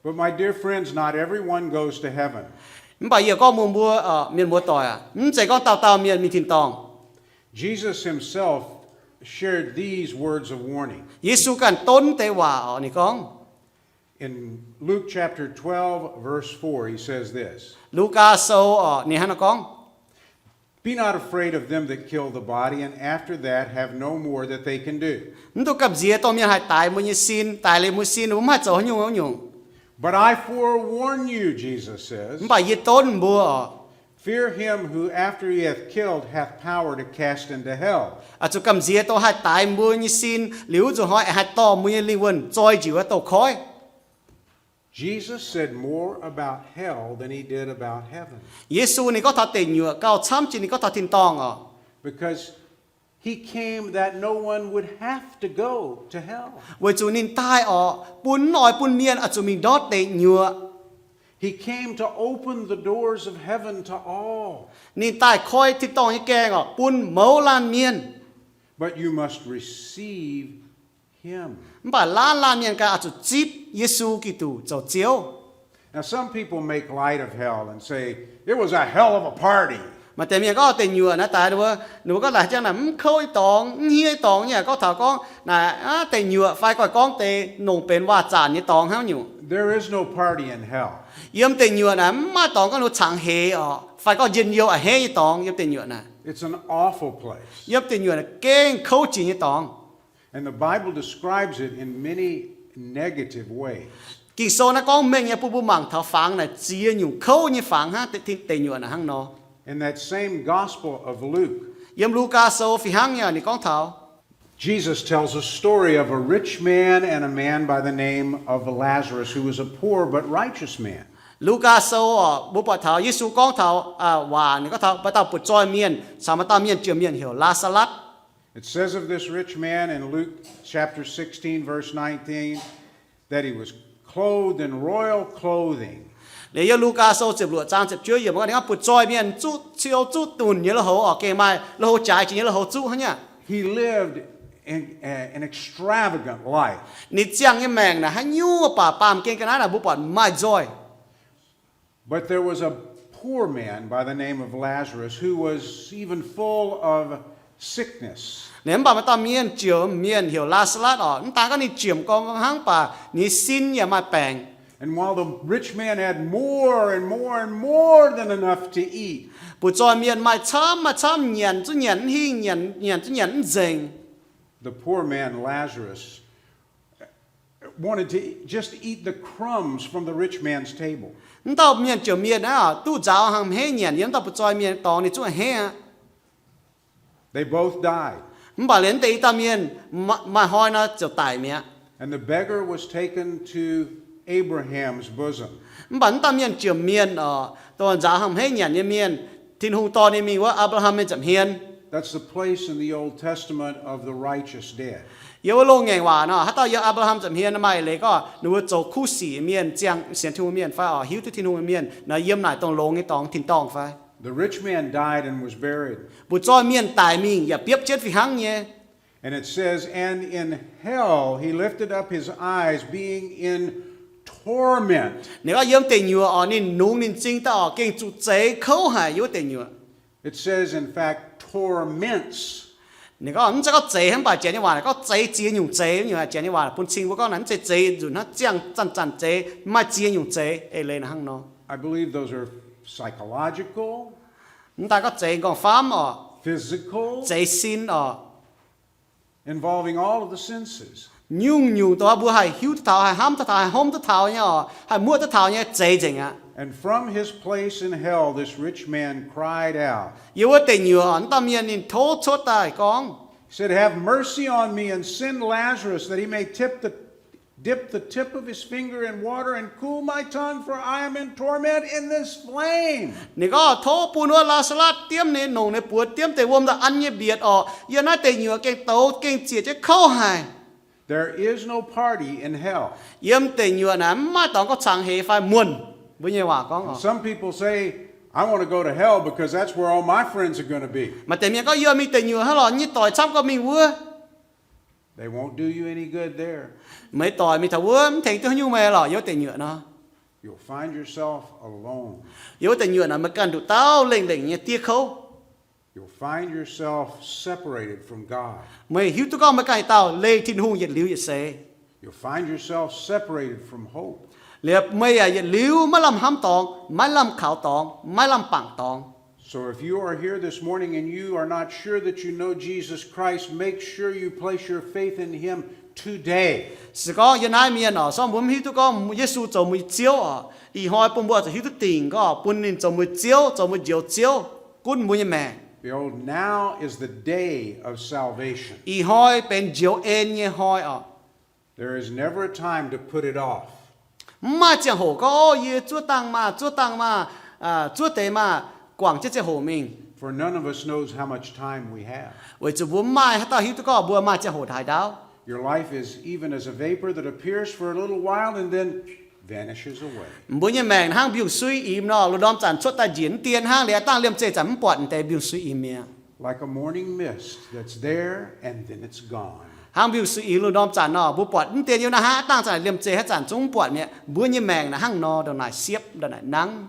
But my dear friends, not everyone goes to heaven. Mv baac yie gorngv mbuox mbuo, mienh muoz-doic aac, mv zeiz gorngv dauh dauh mienh mingh tin-dorngh. Jesus himself shared these words of warning. Yesu ganh donv deix waac oc, ninh gorngv, In Luke chapter twelve, verse four, he says this. Lugaa Sou oc, ninh hnangv naaiv gorngv, Be not afraid of them that kill the body, and after that have no more that they can do. Mv dungx gamh nziex dongh mienh haih daix mbuo nyei sin, daix liuz mbuo sin, mbuo mv haih zoux haaix nyungc haaix nyungc. But I forewarn you, Jesus says, Mv baac yie donv mbuo oc, Fear him who, after he hath killed, hath power to cast into hell. Oix zuqc gamh nziex dongh haih daix mbuo nyei sin liuz wuov nzunc hnoi aengx haih dorh mbuo nyei lingh wuonh zoi njiec wuov douz-koiv. Jesus said more about hell than he did about heaven. Yesu ninh gorngv taux deic nyuoqc gauh camv jiex ninh gorngv taux tin-dorngh oc. Because he came that no one would have to go to hell. Weic zuqc ninh daaih oc, bun mv oix bun mienh oix zuqc mingh ndortv deic nyuoqc. He came to open the doors of heaven to all. Ninh daaih koi tin-dorngh nyei gaengh oc, bun mouz laanh mienh. But you must receive him. Mv baac laanh laanh mienh ganh oix zuqc zipv Yesu Giduc zoux Ziouv. Now, some people make light of hell and say, It was a hell of a party. Maaih deix mienh gorngv deic nyuoqc naaiv daaih, ninh mbuo gorngv naaic ziangh naaic mv kouv nyei dorngx, mv hniev nyei dorngx nyei, gorngv taux gorngv naaic deic nyuoqc fai gorngv deix nongc benx waac-zaanc nyei dorngx hnangv nyungc. There is no party in hell. Yiem deic nyuoqc naaic mv maaih dorngx gorngv ninh cangx heix oc, fai gorngv njien-youh a'hneiv nyei dorngx yiem deic nyuoqc naaic. It's an awful place. Yiem deic nyuoqc naaic gengh kouv jiex nyei dorngx. And the Bible describes it in many negative ways. Ging-Sou naaiv gorngv mengh nyei bun mbuo mangc taux fangx naaic ziex nyungc kouv nyei fangx hnangv, deic nyuoqc naaic hnangv nor. In that same Gospel of Luke, yiem Lugaa Sou fih hnangv nyei ninh gorngv taux Jesus tells a story of a rich man and a man by the name of Lazarus, who was a poor but righteous man. Lugaa Sou oc, mbuo buatc taux Yesu gorngv taux waac, ninh gorngv taux maaih dauh butv-zoih mienh caux maaih dauh mienh jiex mienh heuc Laa^saa^latv. It says of this rich man in Luke chapter sixteen, verse nineteen, that he was clothed in royal clothing. Liuz yiem Lugaa Sou ziepc luoqc zaang ziepc juov yiemc gorngv ninh gorngv butv-zoih mienh zuqv ciou zuqv dunc nyei lui-houx oc, gengh maaih lui-houx jaaix jiex nyei lui-houx zuqv hnangv nyei. He lived in, uh, an extravagant life. Ninh ziangh nyei maengc naaic haaix nyungc baac baamh gen ga'naaiv naaic mbuo buatc maaih nzoih. But there was a poor man by the name of Lazarus who was even full of sickness. Liuz mv baac maaih dauh mienh jiex mienh heuc Laa^saa^latv oc, mv daan gorngv ninh jiex gorngv hnangv baac ninh nyei sin yaac maaih baengc. And while the rich man had more and more and more than enough to eat, butv-zoih mienh maaih camv maaih camv, nyanc zuqc nyanc mv hingh, nyanc zuqc nyanc mv nzengc. The poor man Lazarus wanted to just eat the crumbs from the rich man's table. Mv dauh mienh jiex mienh naaiv duqv nzaaux hnangv hmeiv nyanc yiem mv dauh butv-zoih mienh dorngx ninh zungv a'hneiv aqv. They both died. Mv baac liuz mv deix i dauh mienh maaih hnoi nor ziouc daic mi'aqv. And the beggar was taken to Abraham's bosom. Mv baac mv dauh mienh jiex mienh oc, dongh nzaaux hnangv hmeiv nyanc nyei mienh, Tin-Hungh dorh ninh mingh wuov Apc^laa^ham nyei nza'hmien. That's the place in the Old Testament of the righteous dead. Yiem wuov loz-ngaengc waac nor, haaix dauh yiem Apc^laa^ham nza'hmien maaih eix leiz gorngv ninh mbuo zoux kuv sic mienh, ziangh sienx Tin-Hungh mienh fai oc hiuv duqv Tin-Hungh mienh nor, yiem naaic dongh longx nyei dorngx tin-dorngh fai. The rich man died and was buried. Butv-zoih mienh daic mingh yaac biopv jienv fih hnangv nyei. And it says, and in hell he lifted up his eyes, being in torment. Ninh gorngv yiem deic nyuoqc oc, ninh nungx ninh m'zing daaih oc, gengh zuqc zeix kouv haic yiem wuov deic nyuoqc. It says, in fact, torments. Ninh gorngv mv zeiz gorngv zeix hnangv, mv baac janx nyei waac gorngv zeix ziex nyungc zeix nyungc. Janx nyei waac bun cing mbuo gorngv naaic mv zeiz zeix nzunc hnangv, ziangh zanc-zanc zeix, maaih ziex nyungc zeix. Eix leiz naaic hnangv nor. I believe those are psychological, mv daan gorngv zeix m'nqorngv-faamv oc, physical, zeix sin oc, involving all of the senses. Nyungc-nyungc dongh mbuo haih hiuv duqv taux, haih hnamv duqv taux, haih hopv duqv taux nyei oc, haih muoqv duqv taux nyei zeix nzengc aqv. And from his place in hell, this rich man cried out. Yiem wuov deic nyuoqc mv dauh mienh ninh tov cuotv daaih gorngv, said, have mercy on me and send Lazarus that he may tip the dip the tip of his finger in water and cool my tongue, for I am in torment in this flame. Ninh gorngv, tov bun wuov Laa^saa^latv diemv ninh, nongc ninh buoz diemv deix wuom daaih an nyei mbietc oc. Yiem naaiv deic nyuoqc gengh douz gengh ziec jienv kouv haic. There is no party in hell. Yiem deic nyuoqc naaic mv maaih dorngx gauh cangx heix fai muonh. Mbuo nyei waac gorngv, some people say, I want to go to hell because that's where all my friends are going to be. Maaih deix mienh gorngv, yie mingh deic nyuoqc hnangv lorqc, nyei doic camv gorngv mingh wuov. They won't do you any good there. Meih doic mingh taux wuov mv tengx duqv haaix nyungc meih lorqc, yiem wuov deic nyuoqc nor. You'll find yourself alone. Yiem wuov deic nyuoqc naaic meih ganh nduqc dauh lengh lengc nyei diev kouv. You'll find yourself separated from God. Meih hiuv duqv gorngv meih ganh dauh leih Tin-Hungh yietc liuz yietc seix. You'll find yourself separated from hope. Liuz meih yaac yietc liuz maiv lamh hnamv dorngx, maiv lamh kaux dorngx, maiv lamh bangc dorngx. So if you are here this morning and you are not sure that you know Jesus Christ, make sure you place your faith in him today. Se gorngv yiem naaiv mienh oc, se gorngv mbuo mv hiuv duqv gorngv Yesu zoux mbuo nyei Ziouv oc, ih hnoi bun mbuo zuqc hiuv duqv dingc gorngv bun ninh zoux mbuo nyei Ziouv, zoux mbuo njoux Ziouv, gunv mbuo nyei maengc. Behold, now is the day of salvation. Ih hnoi benx njoux en nyei hnoi oc. There is never a time to put it off. Mv maaih ziangh hoc gorngv, o, yie zuov dangh maah, zuov dangh maah, zuov deix maah, guangc jienv ziangh hoc mingh. For none of us knows how much time we have. Weic zuqc mbuo mv maaih haaix dauh hiuv duqv gorngv mbuo maaih ziangh hoc haaix ndaauv. Your life is even as a vapor that appears for a little while and then vanishes away. Mbuo nyei maengc hnangv mbiungc-sui imx nor, lungh ndorm zanc cuotv daaih njiec mv dien hnangv, liuz dangh liemh zeih zanc mv buatc deix mbiungc-sui imx mi'aqv. Like a morning mist that's there and then it's gone. Hnangv mbiungc-sui imx lungh ndorm zanc nor, mbuo buatc mv dien yiem naaiv hnangv, dangh zanc liemh zeih haaix zanc zungv mv buatc mi'aqv. Mbuo nyei maengc naaic hnangv nor, ndongc naaic siepv, ndongc naaic nangv.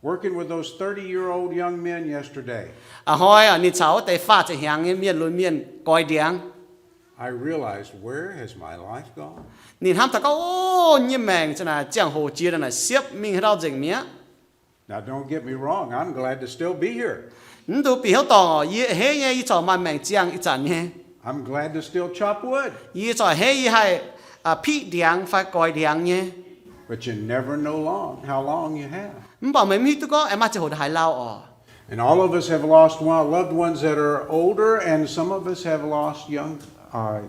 Working with those thirty-year-old young men yesterday, a'hnoi ninh caux wuov deix faah ziepc hnyangx nyei mienh lunx mienh goix ndiangx. I realized, where has my life gone? Ninh hnamv taux gorngv, o, nyei maengc za'naaic ziangh hoc jiex ndongc naaic siepv mingh haaix ndau nzengc mi'aqv. Now, don't get me wrong, I'm glad to still be here. Mv dungx bieqc hnyouv dorngc oc, yie a'hneiv nyei, yie corc maaih maengc ziangh ih zanc nyei. I'm glad to still chop wood. Yie corc a'hneiv yie haih piqv ndiangx fai goix ndiangx nyei. But you never know long, how long you have. Mv baac meih mv hiuv duqv gorngv aengx maaih ziangh hoc haaix lauh oc. And all of us have lost one, loved ones that are older, and some of us have lost young, uh,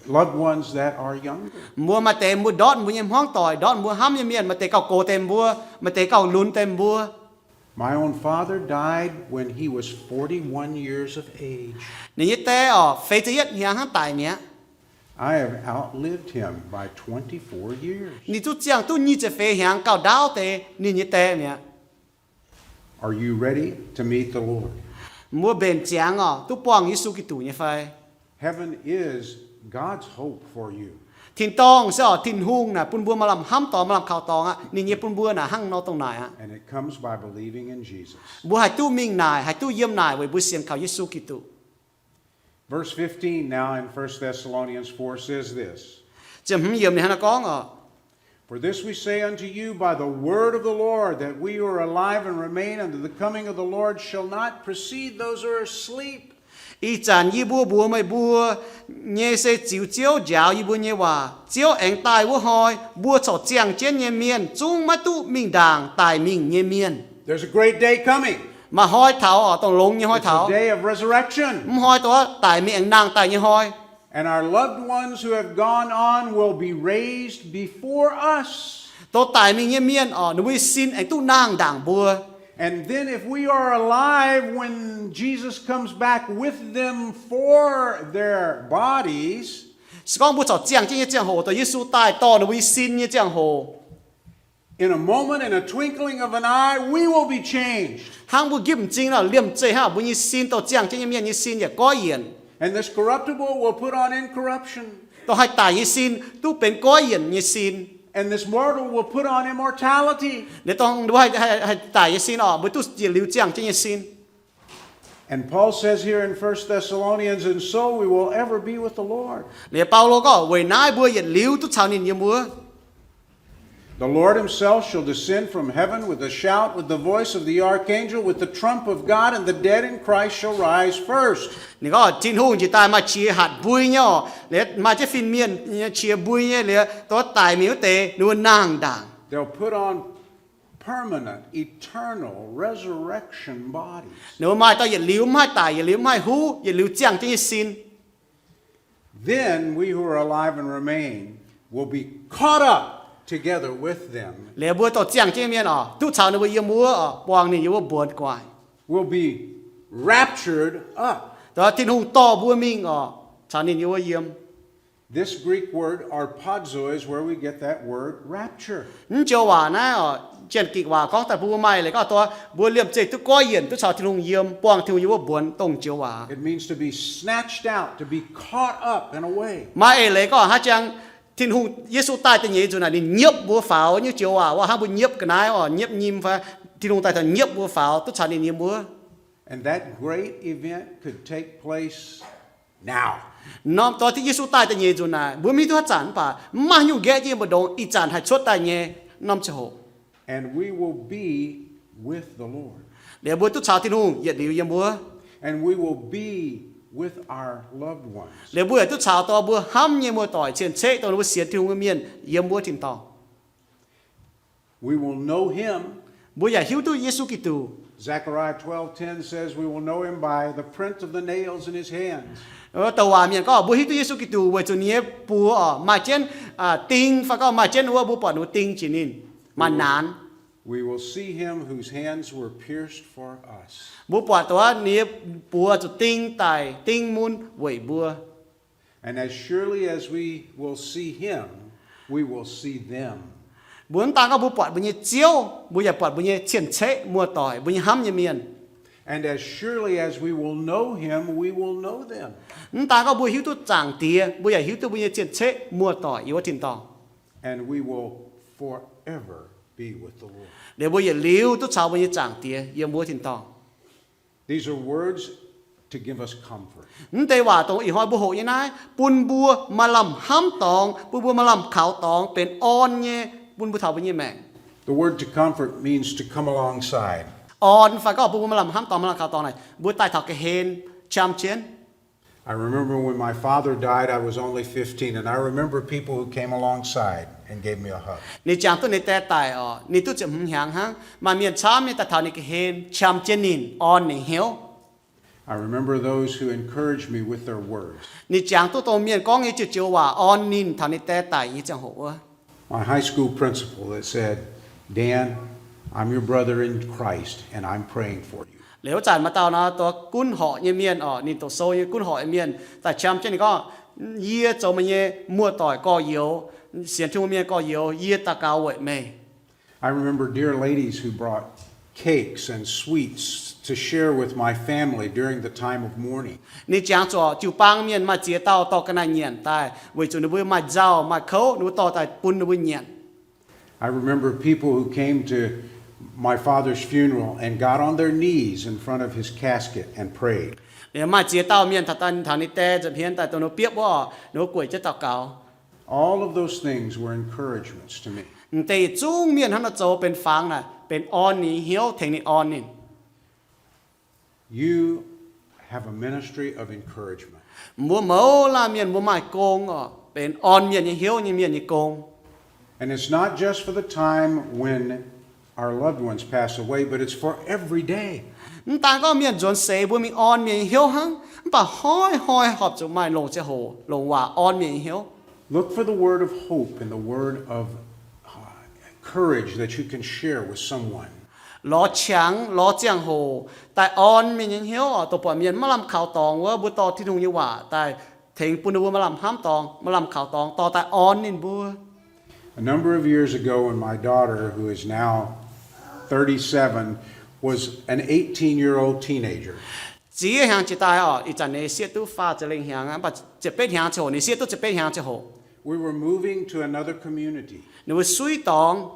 loved ones that are younger. Mbuo maaih deix mbuo ndortv mbuo nyei hmuangv doic, ndortv mbuo hnamv nyei mienh, maaih deix gauh gox deix mbuo, maaih deix gauh lunx deix mbuo. My own father died when he was forty-one years of age. Ninh nyei die oc, feix ziepc yietv hnyangx hnangv daic mi'aqv. I have outlived him by twenty-four years. Ninh zuqc ziangh duqv nyic ziepc feix hnyangx gauh ndaauv deix ninh nyei die mi'aqv. Are you ready to meet the Lord? Mbuo mbenc ziangx oc, duqv buangh Yesu Giduc nyei fai? Heaven is God's hope for you. Tin-dorngh se oc, Tin-Hungh naaic bun mbuo maaih lamh hnamv dorngx, maaih lamh kaux dorngx aqv. Ninh nyei bun mbuo naaic hnangv nor dongh naaic aqv. And it comes by believing in Jesus. Mbuo haih duqv mingh naaic, haih duqv yiem naaic weic mbuo sienx kaux Yesu Giduc. Verse fifteen now in First Thessalonians four says this. Ziepc hmz yiemc ninh hnangv naaiv gorngv oc. For this we say unto you by the word of the Lord, that we who are alive and remain unto the coming of the Lord shall not precede those who are asleep. Ih zanc yie mbuo mbuox meih mbuo nyei se ziux Ziouv njaaux yie mbuo nyei waac. Ziouv aengx daaih wuov hnoi, mbuo corc ziangh jienv nyei mienh zungv maiv duqv mingh ndaangc daic mingh nyei mienh. There's a great day coming. Maaih hnoi taux oc, dongh longx nyei hnoi taux. It's a day of resurrection. Mv hnoi dongh daic mingh aengx nangh daaih nyei hnoi. And our loved ones who have gone on will be raised before us. Dongh daic mingh nyei mienh oc, ninh mbuo nyei sin aengx duqv nangh ndaangc mbuo. And then if we are alive when Jesus comes back with them for their bodies, se gorngv mbuo corc ziangh jienv nyei ziangh hoc, dongh Yesu daaih dorh ninh mbuo nyei sin nyei ziangh hoc, in a moment, in a twinkling of an eye, we will be changed. Hnangv mbuo njipv m'zing nor, liemh zeih hnangv mbuo nyei sin, dongh ziangh jienv nyei mienh nyei sin yaac goiv yienc. And this corruptible will put on incorruption. Dongh haih daic nyei sin duqv benx goiv yienc nyei sin. And this mortal will put on immortality. Liuz dongh mbuo haih, haih, haih daic nyei sin oc, mbuo duqv yietc liuz ziangh jienv nyei sin. And Paul says here in First Thessalonians, and so we will ever be with the Lord. Liuz Baulo gorngv, weic naaiv mbuo yietc liuz duqv caux ninh yiem wuov. The Lord himself shall descend from heaven with a shout, with the voice of the archangel, with the trump of God, and the dead in Christ shall rise first. Ninh gorngv, Tin-Hungh njiec daaih maaih qiex hatc mbui nyei oc, liuz maaih jienv fin-mienh nyei qiex mbui nyei, liuz dongh daic mingh wuov deix ninh mbuo nangh ndaangc. They'll put on permanent, eternal resurrection bodies. Ninh mbuo maaih dauh yietc liuz mv haih daic, yietc liuz mv haih huv, yietc liuz ziangh jienv nyei sin. Then we who are alive and remain will be caught up together with them. Liuz mbuo dongh ziangh jienv nyei mienh oc, duqv caux ninh mbuo yiem wuov oc, buangh ninh yiem wuov mbuonx gu'nguaaic. Will be raptured up. Dongh Tin-Hungh dorh mbuo mingh oc, caux ninh yiem wuov yiem. This Greek word harpazo is where we get that word rapture. Mv joux waac naaiv oc, Janx-Gikc waac gorngv daaih bun mbuo maaih leiz gorngv dongh mbuo liemh zeih duqv goiv yienc, duqv caux Tin-Hungh yiem, buangh Tin-Hungh yiem wuov mbuonx, dongh joux waac. It means to be snatched out, to be caught up and away. Maaih eix leiz gorngv hnangv jang Tin-Hungh, Yesu daaih da'nyeic nzunc naaic ninh nyiepv mbuo faaux nyei joux waac, wuov hnangv mbuo nyiepv ga'naaiv oc, nyiepv nyim fai Tin-Hungh daaih taux nyiepv mbuo faaux, duqv caux ninh yiem wuov. And that great event could take place now. Norm dongh Yesu daaih da'nyeic nzunc naaic, mbuo mv hiuv duqv haaix zanc mv baac mv maaih haaix nyungc nqaeqv jienv mbu'ndongx ih zanc haih cuotv daaih nyei norm ziangh hoc. And we will be with the Lord. Liuz mbuo duqv caux Tin-Hungh yietc liuz yiem wuov. And we will be with our loved ones. Liuz mbuo yaac duqv caux dongh mbuo hnamv nyei muoz-doic cien-ceqv, dongh mbuo sienx Tin-Hungh nyei mienh yiem wuov tin-dorngh. We will know him. Mbuo yaac hiuv duqv Yesu Giduc. Zechariah twelve ten says we will know him by the print of the nails in his hands. Douc waac mienh gorngv mbuo hiuv duqv Yesu Giduc weic zuqc ninh nyei buoz oc maaih jienv ding, fai gorngv maaih jienv wuov mbuo buatc ninh mbuo ding jiex ninh, maaih naanx. We will see him whose hands were pierced for us. Mbuo buatc dongh ninh nyei buoz zuqc ding daic, ding mun weic mbuo. And as surely as we will see him, we will see them. Mbuo mv daan gorngv mbuo buatc mbuo nyei Ziouv, mbuo yaac buatc mbuo nyei cien-ceqv muoz-doic, mbuo nyei hnamv nyei mienh. And as surely as we will know him, we will know them. Mv daan gorngv mbuo hiuv duqv Zaangc Diex, mbuo yaac hiuv duqv mbuo nyei cien-ceqv muoz-doic yiem wuov tin-dorngh. And we will forever be with the Lord. Liuz mbuo yietc liuz duqv caux mbuo nyei Zaangc Diex yiem wuov tin-dorngh. These are words to give us comfort. Mv deix waac dongh ih hnoi mbuo hoqc nyei naaiv bun mbuo maaih lamh hnamv dorngx, bun mbuo maaih lamh kaux dorngx, benx orn nyei bun mbuo taux mbuo nyei maengc. The word to comfort means to come alongside. orn fai gorngv bun mbuo maaih lamh hnamv dorngx, maaih lamh kaux dorngx naaic, mbuo daaih taux ga'hlen qam jienv. I remember when my father died, I was only fifteen, and I remember people who came alongside and gave me a hug. Ninh jangx duqv ninh die daic oc, ninh duqv ziepc hmz hnyangx hnangv, maaih mienh camv nyei daaih taux ninh ga'hlen qam jienv ninh, orn ninh hnyouv. I remember those who encouraged me with their words. Ninh jangx duqv dongh mienh gorngv nyei joux-joux waac orn ninh taux ninh die daic nyei ziangh hoc wuov. My high school principal that said, Dan, I'm your brother in Christ, and I'm praying for you. Liuz wuov zanc maaih dauh nor, dongh gunv horc nyei mienh oc, ninh doqc sou nyei gunv horc nyei mienh daaih qam jienv ninh gorngv, yie zoux meih nyei muoz-doic gorx-youz, sienx Tin-Hungh mienh gorx-youz, yie daux gaux weic meih. I remember dear ladies who brought cakes and sweets to share with my family during the time of mourning. Ninh jangx zuqc jiu-baang mienh maaih ziex dauh dorh ga'naaiv nyanc daaih, weic zuqc ninh mbuo maaih nzauh maaih kouv, ninh mbuo dorh daaih bun ninh mbuo nyanc. I remember people who came to my father's funeral and got on their knees in front of his casket and prayed. Liuz maaih ziex dauh mienh taux ninh die nza'hmien daaih dongh ninh biopv wuov, ninh mbuo gueic jienv daux gaux. All of those things were encouragements to me. M'deix yietc zungv mienh hnangv nor zoux benx fangx naaic, benx orn ninh nyei hnyouv, tengx ninh, orn ninh. You have a ministry of encouragement. Mbuo mouz laanh mienh mbuo maaih gong oc, benx orn mienh nyei hnyouv nyei mienh nyei gong. And it's not just for the time when our loved ones pass away, but it's for every day. Mv daan gorngv mienh nzuonx seix mbuo mingh orn mienh nyei hnyouv hnangv, mv baac hnoi-hnoi horpc zuqc maaih longc ziangh hoc longc waac orn mienh nyei hnyouv. Look for the word of hope and the word of, uh, courage that you can share with someone. Lorz qangx, lorz ziangh hoc daaih orn mienh nyei hnyouv oc, dongh buatc mienh maiv lamh kaux dorngx wuov, mbuo dorh Tin-Hungh nyei waac daaih tengx bun ninh mbuo maaih lamh hnamv dorngx, maaih lamh kaux dorngx, dorh daaih orn ninh mbuo. A number of years ago, when my daughter, who is now thirty-seven, was an eighteen-year-old teenager, ziex hnyangx jiex daaih oc, ih zanc ninh sieqv duqv faah ziepc lengh hnyangx, mv baac ziepc betv hnyangx ziangh hoc, ninh sieqv duqv ziepc betv hnyangx ziangh hoc, we were moving to another community ninh mbuo suiv dorngx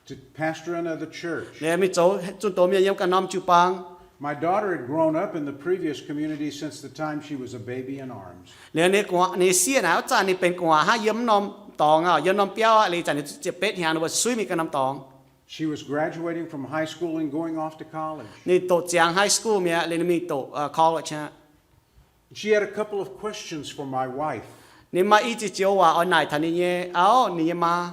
to pastor another church. Ninh mingh zoux zunh doz mienh yiem ganh norm jiu-baang. My daughter had grown up in the previous community since the time she was a baby in arms. Liuz ninh gu'nguaaz, ninh sieqv naaic wuov zanc ninh benx gu'nguaaz hnangv yiem norm dorngx, yiem norm biauv aqv. Liuz ih zanc ninh ziepc betv hnyangx, ninh mbuo suiv mingh ganh norm dorngx. She was graduating from high school and going off to college. Ninh doqc ziangx high school mi'aqv, liuz ninh mingh doqc college aqv. She had a couple of questions for my wife. Ninh maaih i ziex joux waac oix naaic taux ninh nyei auv, ninh nyei maa.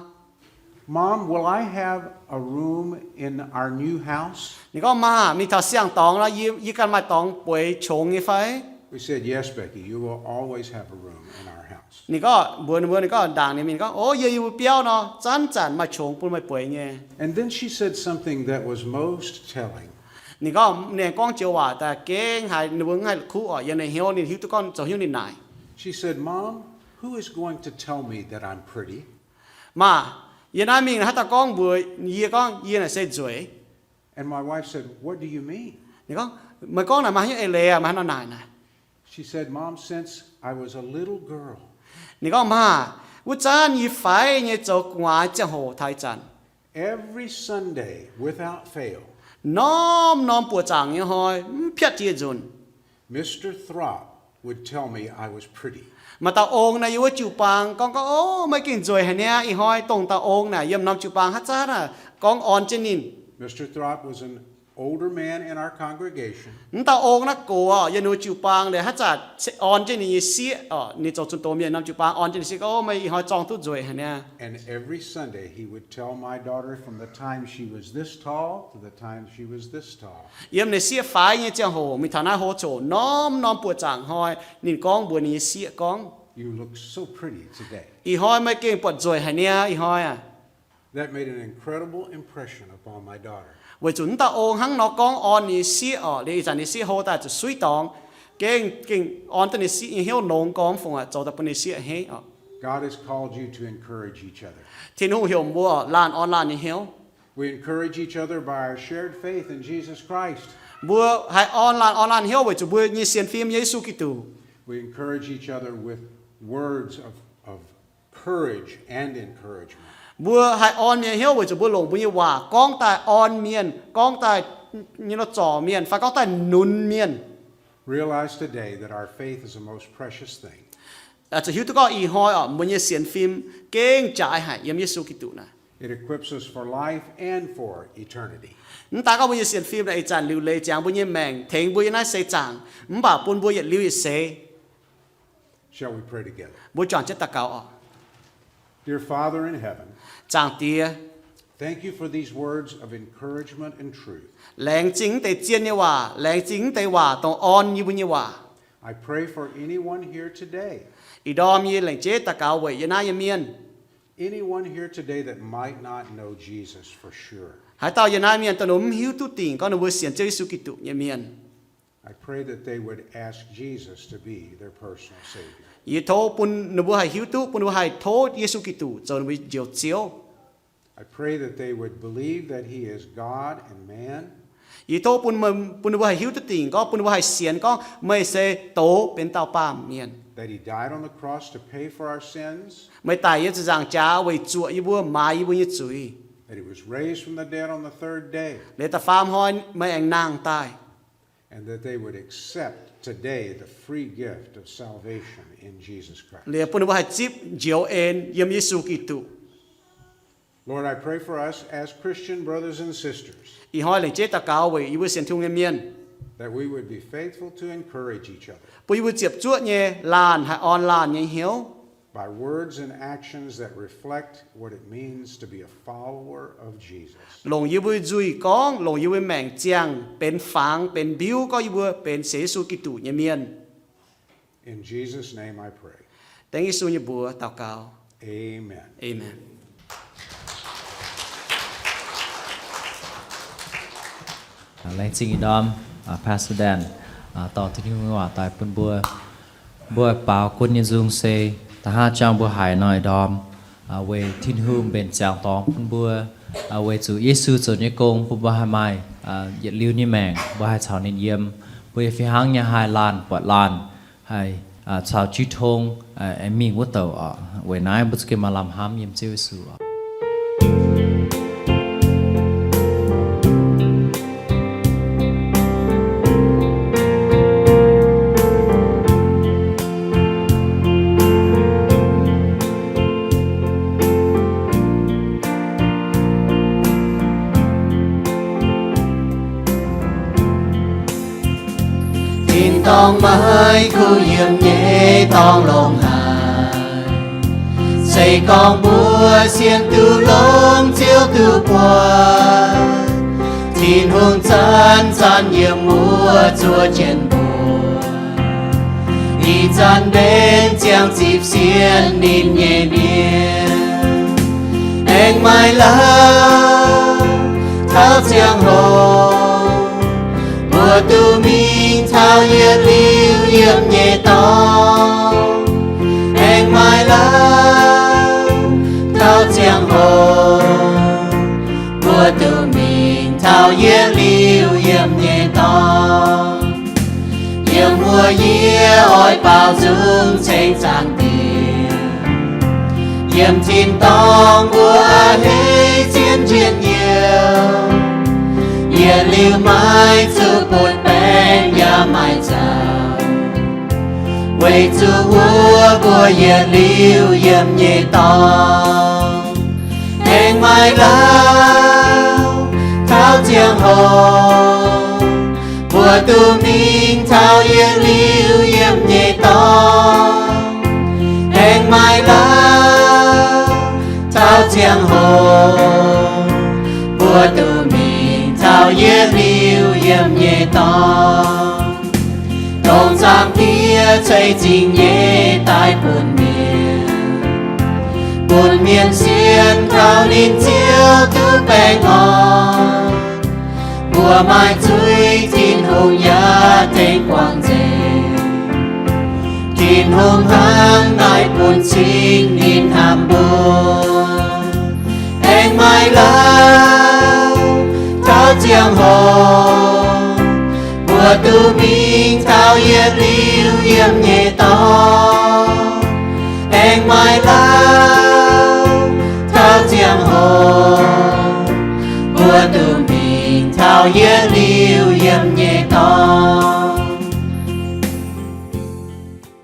Mom, will I have a room in our new house? Ninh gorngv, Maa, mingh taux siang-dorngx nor, yie, yie ganh maaih dorngx bueix qongx nyei fai? We said, Yes, Becky, you will always have a room in our house. Ninh gorngv mbuox ninh mbuo, ninh gorngv ndaangc ninh mingh gorngv, O, yie yiem mbuo biauv nor, zanc-zanc maaih qongx bun meih bueix nyei. And then she said something that was most telling. Ninh gorngv, ninh gorngv joux waac daaih gengh haiz ninh mbuo mv haih kuv oc, yiem ninh hnyouv, ninh hiuv duqv gorngv zoux hnyouv ninh naaic. She said, Mom, who is going to tell me that I'm pretty? Maa, yie naaiv mingh haaix dauh gorngv mbuox yie gorngv yie naaic se nzueic? And my wife said, What do you mean? Ninh gorngv, Meih gorngv naaic maaih haaix nyungc eix leiz aac, maaih haaix nor naaic naaic? She said, Mom, since I was a little girl, Ninh gorngv, Maa, wuov zanc yie faix nyei zoux gu'nguaaz ziangh hoc taux ih zanc, every Sunday without fail, norm-norm buoqc zaangc nyei hnoi mv piatv jiex nzunc, Mister Thropp would tell me I was pretty. Maaih dauh ong naaic yiem wuov jiu-baang gorngv, gorngv, O, meih gengh nzueic haic niaa. Ih hnoi dongh dauh ong naaic yiem norm jiu-baang haaix zanc naaic gorngv orn jienv ninh. Mister Thropp was an older man in our congregation. Mv dauh ong naaiv gox yiem ninh mbuo jiu-baang liuz, haaix zanc orn jienv ninh nyei sieqv oc, ninh zoux zunh doz mienh, norm jiu-baang orn jienv ninh sieqv gorngv, O, meih ih hnoi zorng duqv nzueic haic niaa. And every Sunday he would tell my daughter from the time she was this tall to the time she was this tall. Yiem ninh sieqv faix nyei ziangh hoc mingh taux naaiv hoqc coc norm-norm buoqc zaangc hnoi, ninh gorngv mbuox ninh nyei sieqv gorngv, You look so pretty today. Ih hnoi meih gengh buatc nzueic haic niaa ih hnoi aac. That made an incredible impression upon my daughter. Weic zuqc mv dauh ong hnangv nor gorngv orn ninh nyei sieqv oc, liuz ih zanc ninh sieqv hlo daaih zuqc suiv dorngx, gengh, gengh orn duqv ninh sieqv nyei hnyouv longx gormx fungc aac, zoux daaih bun ninh sieqv a'hneiv oc. God has called you to encourage each other. Tin-Hungh heuc mbuo laanh orn laanh nyei hnyouv. We encourage each other by our shared faith in Jesus Christ. Mbuo haih orn laanh orn laanh hnyouv weic zuqc mbuo nyei sienx fim Yesu Giduc. We encourage each other with words of, of courage and encouragement. Mbuo haih orn mienh hnyouv weic zuqc mbuo longc mbuo nyei waac gorngv daaih orn mienh, gorngv daaih nyei nor zorc mienh, fai gorngv daaih nunz mienh. Realize today that our faith is the most precious thing. Zuqc hiuv duqv gorngv ih hnoi oc, mbuo nyei sienx fim gengh jaaix haic yiem Yesu Giduc naaic. It equips us for life and for eternity. Mv daaih gorngv mbuo nyei sienx fim naaic ih zanc liuc leiz ziangx mbuo nyei maengc, tengx mbuo yiem naaiv seix zaangc, mv baac bun mbuo yietc liuz yietc seix. Shall we pray together? Mbuo juangc jienv daux gaux oc. Dear Father in heaven, Zaangc Diex, thank you for these words of encouragement and truth. Laengz zingh mv deix zien nyei waac, laengz zingh mv deix waac dongh orn yie mbuo nyei waac. I pray for anyone here today, Ih ndorm yie lengc jeiv daux gaux weic yie naaiv nyei mienh. Anyone here today that might not know Jesus for sure, Haaix dauh yie naaiv mienh dongh ninh mv hiuv duqv dingc gorngv ninh mbuo sienx Ziouv Yesu Giduc nyei mienh. I pray that they would ask Jesus to be their personal Savior. Yie tov bun ninh mbuo haih hiuv duqv, bun ninh mbuo haih tov Yesu Giduc zoux ninh mbuo njoux Ziouv. I pray that they would believe that he is God and man, Yie tov bun, bun ninh mbuo haih hiuv duqv dingc gorngv, bun ninh mbuo haih sienx gorngv meih se doz benx dauh baamh mienh. That he died on the cross to pay for our sins, Meih daic yiem ziepc nzaangc jaax weic zuoqc yie mbuo, maaiz yie mbuo nyei zuiz. That he was raised from the dead on the third day, Liuz da'faam hnoi meih aengx nangh daaih. And that they would accept today the free gift of salvation in Jesus Christ. Liuz bun ninh mbuo haih zipv njoux en yiem Yesu Giduc. Lord, I pray for us as Christian brothers and sisters, Ih hnoi lengc jeiv daux gaux weic yie mbuo sienx Tin-Hungh nyei mienh, that we would be faithful to encourage each other bun yie mbuo ziepc zuoqv nyei laanh haih orn laanh nyei hnyouv by words and actions that reflect what it means to be a follower of Jesus. Longc yie mbuo nzuih gorngv, longc yie mbuo maengc ziangh benx fangx benx mbiuv gorngv yie mbuo benx sienx Yesu Giduc nyei mienh. In Jesus' name I pray. Dengv Yesu nyei mbuox daux gaux. Amen. Aamen. Laengz zingh ih ndorm, Pastor Dan, dorh Tin-Hungh nyei waac daaih bun mbuo. Mbuo baaux gunv nyei nzung se da'haav jangx mbuo haiz nor ih ndorm, weic Tin-Hungh mbenc ziangx dorngx bun mbuo, weic zuqc Yesu zoux nyei gong bun mbuo haih maaih yietc liuz nyei maengc, mbuo haih caux ninh yiem. Mbuo yaac fih hnangv nyei haih laanh buatc laanh, haih caux jiu tong aengx mingh wuov douc oc. Weic naaiv mbuo za'gengh maaih lamh hnamv yiem Ziouv Yesu oc. Tin-dorngh maiv kuh yiem nyei dorngh longx haic. Se gorngv mbuo sienx duqv longx, Ziouv duqv buatc, Tin-Hungh zanc-zanc yiem wuov zuov jienv mbuo. Ih zanc mbenc ziangh zipv sienx ninh nyei mienh, aengx maaih laaix taux ziangh hoc, mbuo duqv mingh taux yietc liuz yiem nyei dorngx. Aengx maaih laaix taux ziangh hoc, mbuo duqv mingh taux yietc liuz yiem nyei dorngx. Yiem wuov yie oix baaux nzung ceng Zaangc Diex. Yiem tin-dorngh mbuo a'hneiv zien njien-youh, yietc liuz maiv zuqc butv-baengc yaac maaih nzauh, weic zuqc wuov mbuo yietc liuz yiem nyei dorngx. Aengx maaih laaix taux ziangh hoc, mbuo duqv mingh taux yietc liuz yiem nyei dorngx. Aengx maaih laaix taux ziangh hoc, mbuo duqv mingh taux yietc liuz yiem nyei dorngx. Dongh Zaangc Diex ceix zingh nyei daaih bun mienh, bun mienh sienx kaux ninh Ziouv duqv baengh orn. Mbuo maaih zuiz, Tin-Hungh yaac tengx guangc nzengc. Tin-Hungh hnangv naaiv bun cing ninh hnamv mbuo. Aengx maaih laaix taux ziangh hoc, mbuo duqv mingh taux yietc liuz yiem nyei dorngx. Aengx maaih laaix taux ziangh hoc, mbuo duqv mingh taux yietc liuz yiem nyei dorngx.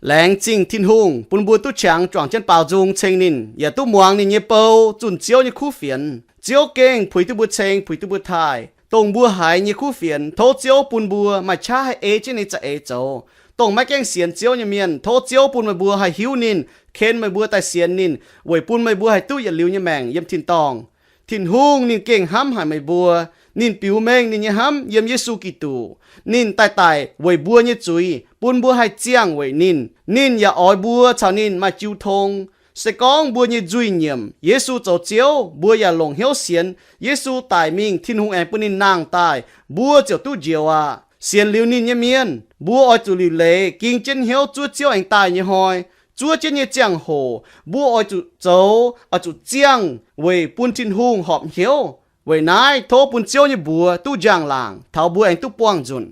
Laengz zingh Tin-Hungh bun mbuo duqv qangx juangc jienv baaux nzung ceng ninh, yaac duqv muangx ninh nyei bou zunh Ziouv nyei kuv fienx. Ziouv gengh puix duqv mbuo ceng, puix duqv mbuo taaih. Dongh mbuo haiz nyei kuv fienx, tov Ziouv bun mbuo maaih qaqv haih ei jienv ninh za'eix zoux. Dongh maiv gaengh sienx Ziouv nyei mienh, tov Ziouv bun meih mbuo haih hiuv ninh, ken meih mbuo daaih sienx ninh, weic bun meih mbuo haih duqv yietc liuz nyei maengc yiem tin-dorngh. Tin-Hungh ninh gengh hnamv haic meih mbuo. Ninh biux mengh ninh nyei hnamv yiem Yesu Giduc. Ninh daaih daic weic mbuo nyei zuiz, bun mbuo haih ziangh weic ninh. Ninh yaac oix mbuo caux ninh maaih jiu tong. Se gorngv mbuo nyei nzuih nyiemc Yesu zoux Ziouv, mbuo yaac longc hnyouv sienx Yesu daic mingh, Tin-Hungh aengx bun ninh nangh daaih, mbuo ziouc duqv njoux aqv. Sienx liuz ninh nyei mienh, mbuo oix zuqc liuc leiz ging jienv hnyouv zuov Ziouv aengx daaih nyei hnoi. Zuov jienv nyei ziangh hoc mbuo oix zuqc zoux, oix zuqc ziangh weic bun Tin-Hungh horpc hnyouv. Weic naaiv tov bun Ziouv nyei mbuox duqv njang-laangc taux mbuo aengx duqv buangh nzunc.